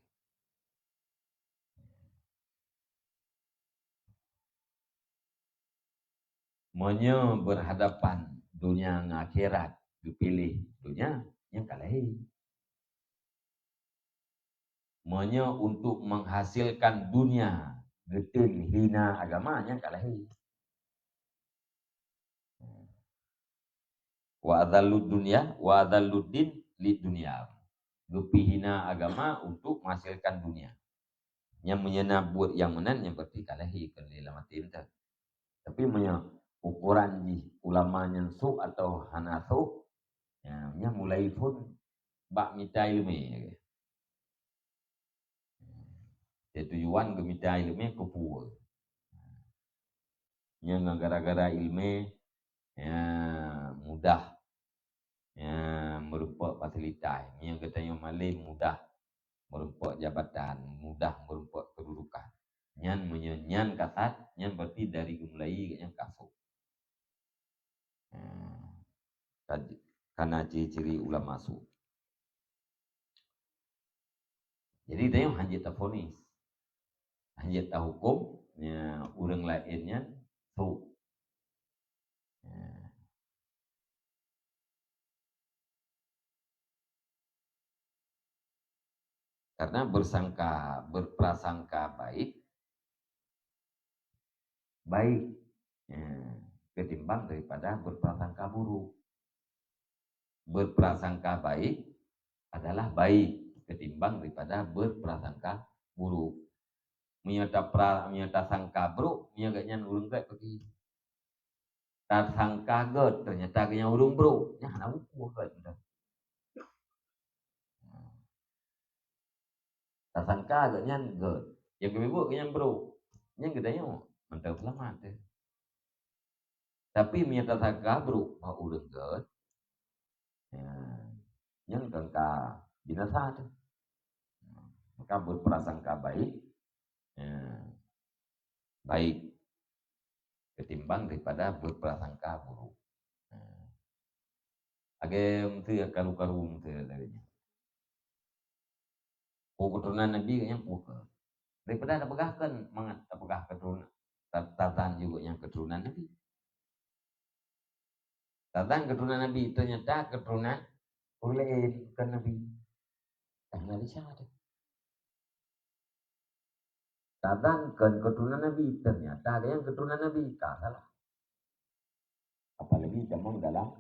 Meunyoe berhadapan dunia ngon akhirat, geupiléh dunia, nyan ka lahé. Meunyoe untuk menghasilkan dunia, geutem hina agama, nyan ka lahé. Wa adhallud dunya, wa adhallud din lid dunya. Geupihina agama untuk menghasilkan dunia. Nyang meunyeuna buet nyang meunan, nyang berarti ka lahé keu lé lam até teuh. Tapi meunyoe ukuran jih ulama nyan sôk atau hana sôk, ya, nyan mulai phon bak mita iéleumé. Jadi tujuan geumita iéleumé keupeue? Nyan ngon gara-gara iéleumé, ya, mudah, ya, meurumpok fasilitas. Nyan geutanyoe malém mudah meurumpok jabatan, mudah meurumpok keududukan. Nyan meunyoe nyan kasat, nyan berarti dari geumulai nyan ka sôk. Nah, ka-, kana ciri-ciri ulama sôk. Jadi, tanyoe hanjeuet tafonis, hanjeuet tahukôm, ya, ureuëng laén nyan sôk. Ya. Karena bersangka, berprasangka baik, baik, ya, ketimbang daripada berprasangka buruk. Berprasangka baik adalah baik ketimbang daripada berprasangka buruk. Meunyoe tapra-, meunyoe tasangka brok, meunyoe geuhnyan ureuëng gét bagi. Tasangka gét, ternyata geuhnyan ureuëng brok. Nyan hana buku gét dah. Tasangka geuhnyan gét. Nyang geubeuet geuhnyan brok. Nyan geutanyoe mantong seulamat teuh. Tapi meunyoe tasangka brok bak ureuëng gét, ya, nyan kan ka binasa teuh. Maka berprasangka baik, ya, baik ketimbang daripada berprasangka buruk. Ya. Lagée meuteue karu-karu meuteue lagée nyan. Peue keuturonan Nabi nyang peue keu? Daripada tapeugah kan mangat tapeugah keuturonan, ta-, tatan juga nyang keuturonan Nabi. Tatan keuturonan Nabi, ternyata keuturonan ulée bukan Nabi. Dah Nabi siapa tu? Tazan kon keuturonan Nabi, ternyata ada nyang keuturonan Nabi, ka salah. Apalagi tamong dalam,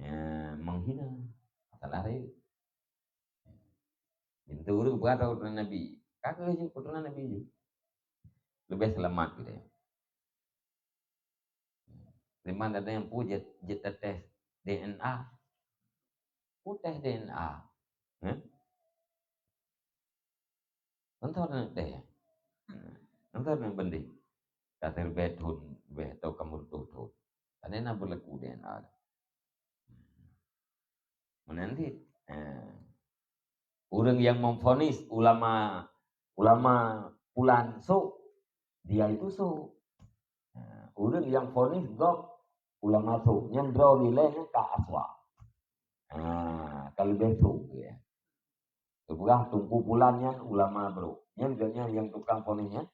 eh, menghina. Salah rayeuk. Pintu ureueng peugah keuturonan Nabi. Ka keuh jih keuturonan Nabi jih. Leubeh seulamat geutanyoe. Teuma ada nyang peue jeuet, jeuet tates D N A. Peue tes D N A? Heh? Entah na tes. Entah na banding. Ka siribèe thon, bèe atau ka meureutoh thon. Tadi na beulaku D N A. Meunan cit. Eh. Ureueng nyang memvonis ulama, ulama pulan sôk, dia itu sôk. Ha, ureueng nyang vonis gob ulama sôk, nyan droe ilèe nyan ka aswa. Ha, ka leubeh sôk, ya. Teupeugah Teungku Pulan nyan ulama brôk. Nyan geuhnyan nyang tukang vonis nyan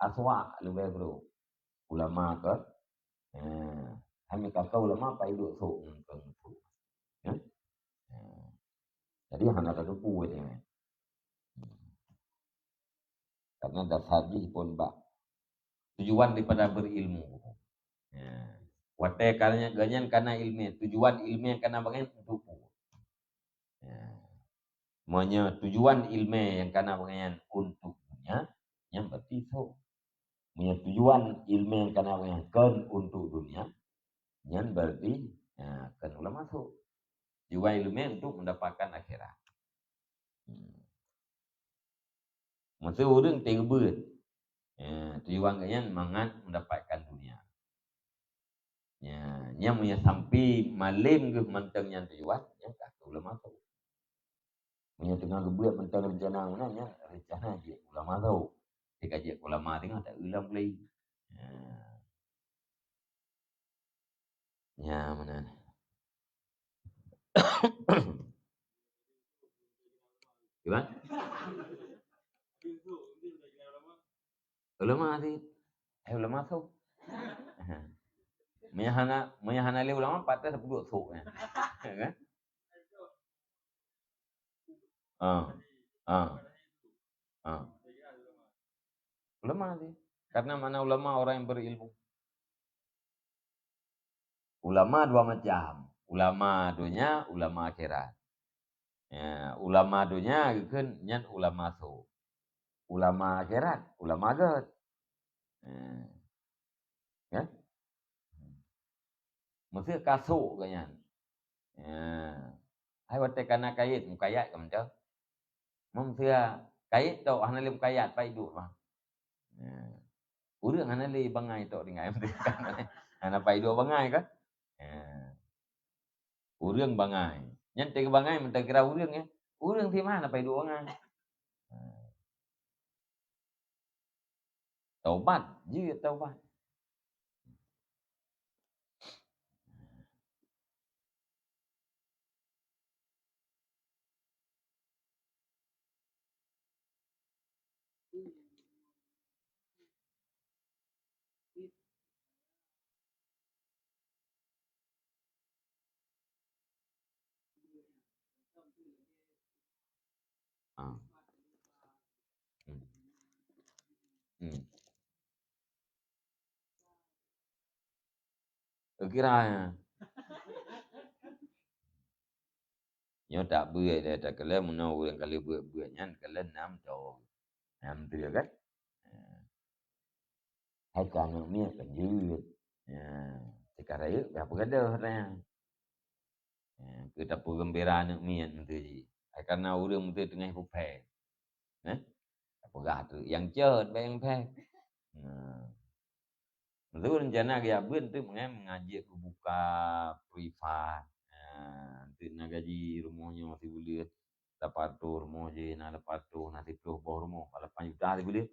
aswa leubeh brôk. Ulama keu, ha, hana ka keu ulama pai duek sôk ngon keu sôk. Ya? Ha. Jadi hana tateupeue nyan. Karena dasar jih pun bak tujuan daripada berilmu. Ya. Watèe ka nyan, geuhnyan kana ilmu, tujuan ilmu nyang kana bangai untuk peue? Ya. Meunyoe tujuan ilmu nyang kana bangai nyan untuk dunia, nyan berarti sôk. Meunyoe tujuan ilmu nyang kana bangai nyan kon untuk dunia, nyan berarti, ya, kon ulama sôk. Tujuan ilmu untuk mendapatkan akhirat. Hmm. Maksud ureueng teuh geubeuet. Ya, tujuan geuhnyan mangat mendapatkan dunia. Ya, nyan meunyoe sampai malem geuh mantong nyan tujuan, nyan ka keu ulama sôk. Meunyoe teungoh geubeuet mantong rencana meunan, nyan rencana jeuet ulama sôk. Tika jeuet ulama teungoh tak ulang pulai. Ya. Ya, meunan. Gimana? Ulama sih. Eh, ulama sôk. Meunyoe hana, meunyoe hana lé ulama, patéh sapeue duek sôk, ya. Ya kan? Ah. Ah. Ah. Ulama sih. Karena makna ulama orang yang berilmu. Ulama dua macam. Ulama dunia, ulama akhirat. Ya, ulama dunia geukheun nyan ulama sôk. Ulama akhirat, ulama gèt. Ya. Ya. Meusé ka sôk geuhnyan. Ya. Hai watèe kana kayèt, mukayat ka mantong. Meusé kayèt tok hana lé mukayat, pai duek mah. Ya. Ureueng hana lé bangai tok tinggai. Hana pai duek bangai kan? Ya. Ureueng bangai. Nyan teuh bangai meutakira ureueng, ya. Ureueng sima hana pai duek bangai. Ya. Taubat, jeuet taubat. Ah. Hmm. Hmm. Kira. Nyoe tak beuet dah, takalon meunoe ureueng kali beuet-beuet nyan, kalon nam to. Nam tu kan? Ha. Hai ka aneuk miet kan jeuet. Ya, sekarang yuk dah peugadoh dah. Ya, keu tapeugembira aneuk miet meuntui jih. Hai karena ureueng meuntui teungoh peuphé. Nah, peugah tu nyang cot bak nyang phé. Nah. Meuntui rencana geujak beuet tu mengai mengajak keu buka privat. Nah, tu na gaji rumoh nyoe sibuleuen lapan ratus, rumoh jih na lapan ratus, na siplôh boh rumoh, lapan juta sibuleuen.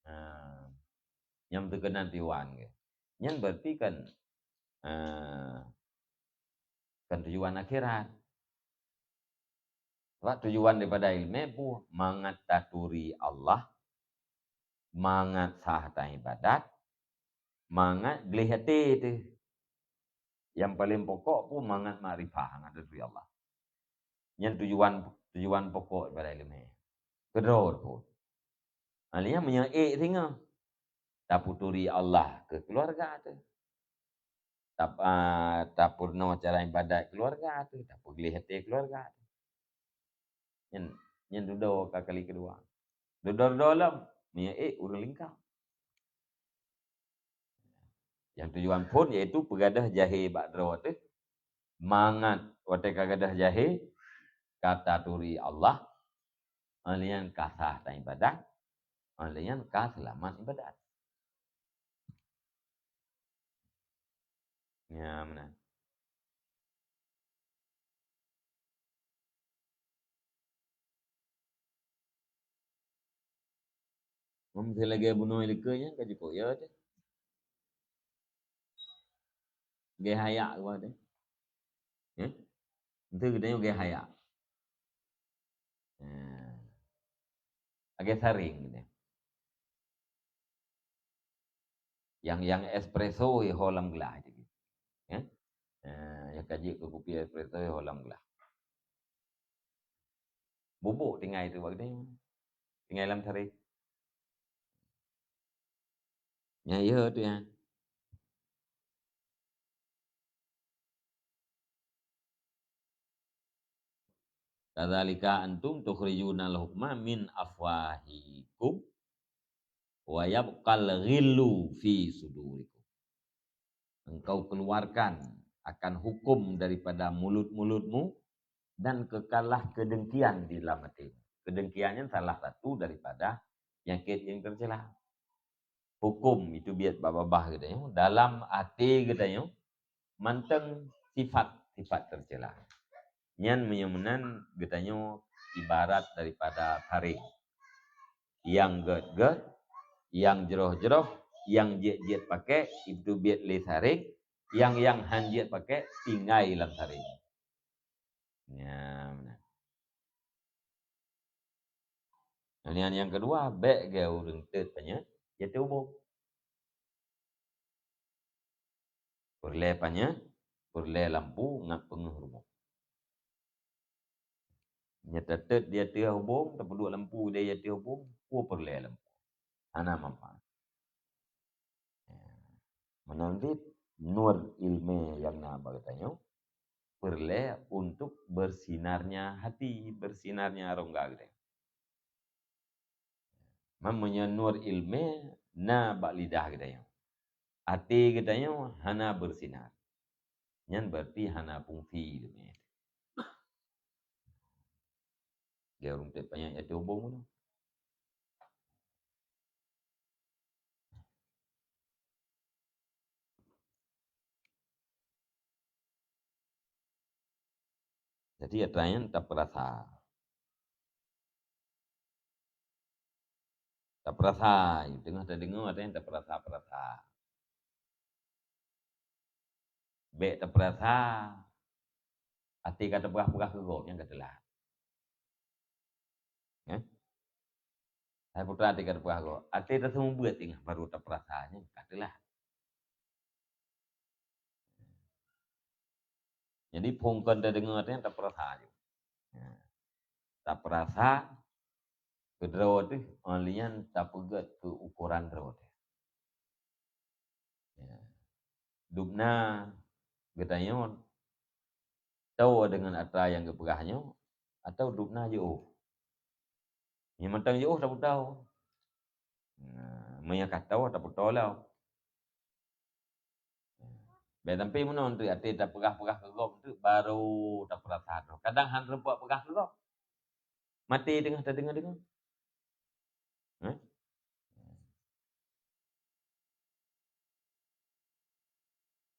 Nah, nyang teukenan tiwan ke. Nyan berarti kan, eh, kan tujuan akhirat. Sebab tujuan daripada ileumèe peue? Mangat taturi Allah, mangat sah taibadat, mangat gleh até teuh. Nyang paleng pokok peue? Mangat makrifah, mangat taturi Allah. Nyan tujuan, tujuan pokok daripada ileumèe. Keudroe peue? Alèh nyan meunyoe ék singoh, taputuri Allah keu keuluwarga teuh. Tap-, a, tapeurunoe cara ibadat keuluwarga teuh, tapeugleh até keuluwarga teuh. Nyan, nyan dudoe ka kali keudua. Dudoe-dudoe lom, meunyoe ék ureuëng lingka. Nyang tujuan phôn yaitu peugadôh jahé bak droe teuh, mangat watée ka gadôh jahé, ka taturi Allah, óh lheueh nyan ka sah taibadat, óh lheueh nyan ka seulamat ibadat. Nyan meunan. Meunyoe lagée bunoe likot nyan ka jipok ya teuh. Lagée hayak geuh teuh. Eh? Enteuk geutanyoe lagée hayak. Eh. Lagée saréng geutanyoe. Nyang, nyang espresso ho lam glah teuh. Eh? Eh, nyang ka jeuet keu kupi espresso ho lam glah. Bubuk tinggai teuh bak geutanyoe. Tinggai lam saréng. Nyan yo teuh nyan. Kadzalika antum tukhrijunal hukma min afwahikum wa yabqal ghillu fi sudurikum. Engkau keluarkan akan hukum daripada mulut-mulutmu dan kekalah kedengkian di dalam hatimu. Kedengkian nyan salah satu daripada penyakit nyang tercela. Hukum itu biet bak babah geutanyoe, dalam até geutanyoe mantong sifat-sifat tercela. Nyan meunyoe meunan geutanyoe ibarat daripada saréng. Nyang gét-gét, nyang jroh-jroh, nyang jeuet-jeuet pakék, itu biet lé saréng, nyang, nyang han jeuet pakék, tinggai lam saréng. Nyan meunan. Nyan nyang keudua, bék geu ureuëng teuet panyöt, ya teuhubong. Peureulée panyöt, peureulée lampu ngat peungeuh rumoh. Nyan tateuet di ateueh hubong, tapeuduek lampu di ateueh hubong, peue peureulée lampu. Hana manfaat. Meunan cit nur ilmé nyang na bak geutanyoe peureulée untuk bersinarnya hati, bersinarnya rongga geutanyoe. Meunyoe nur ilmé na bak lidah geutanyoe, até geutanyoe hana bersinar, nyan berarti hana fungsi ilmé. Geu ureuëng teuet panyöt ya teuhubong tu. Jadi atra nyan tapeurasa. Tapeurasa, teungoh tadeungoe atra nyan tapeurasa-peurasa. Bék tapeurasa, até ka tapeugah-peugah keu gob nyan ka teulat. Eh? Hai putra até ka tapeugah gob, até taseumeubeuet teungoh baru tapeurasa nyan ka teulat. Jadi phôn kon tadeungoe nyan tapeurasa ju. Tapeurasa keu droe teuh, óh lheueh nyan tapeugét keu ukoran droe teuh. Ya. Dubna geutanyoe toe deungon atra nyang geupeugah nyoe, atawa dubna jiôh? Nyang mantong jiôh tapeutoe. Nah, meunyoe ka toe tapeutoe lom. Bék sampoe meunoe teuk, até tapeugah-peugah keu gob teuk baru tapeurasa droe. Kadang han seumpok peugah keu gob. Maté teungoh tadeungoe-deungoe. Hah?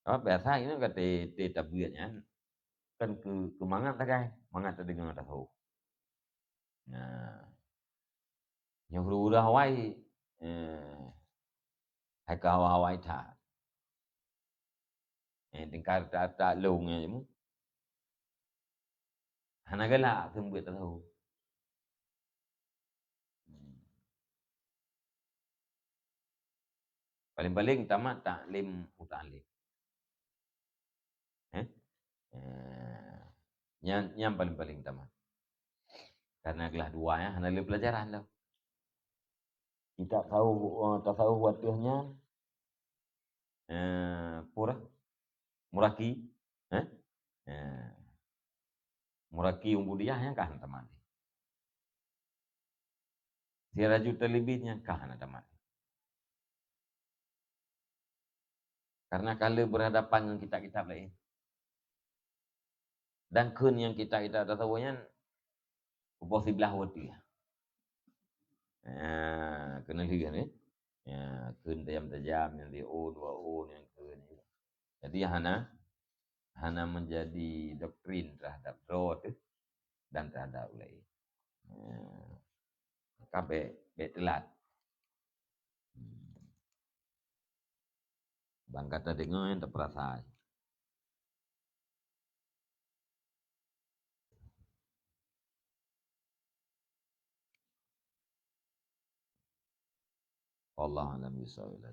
Sabab biasa inong ka teutabeuet nyan kan keu, keu mangat sagai, mangat tadeungoe tasôh. Nah, nyoe huru-huru hawai, eh, hai ka hawa-hawai that. Eh, tingkat that-that lôn nyan. Hana galak seumeubeuet tasôh. Paléng-paléng tamat taklim muta'allim. Eh? Eh, nyan, nyan paléng-paléng tamat. Karena glah dua nyan hana lé pelajaran dah. Kitab tasawuf, eh, tasawuf watèe nyan, eh, pura, muraki, eh? Eh. Muraki ubudiyah nyang ka hana tamat. Sirajut Talibin nyang ka hana tamat. Karena ka lheueh berhadapan ngon kitab-kitab laén. Dan kheun nyang kitab-kitab tasawuf nyan, ubak siblah watèe. Ah, keuneuk lheueh, eh. Ya, kheun tajam-tajam, nyang siôn, dua ôn, nyang kheun. Jadi, hana, hana menjadi doktrin terhadap droe teuh dan terhadap ulèe. Ya. Maka bèk, bèk teulat. Hmm. Ban ka tadeungoe nyang tapeurasai. Wallahu a'lam bishawab.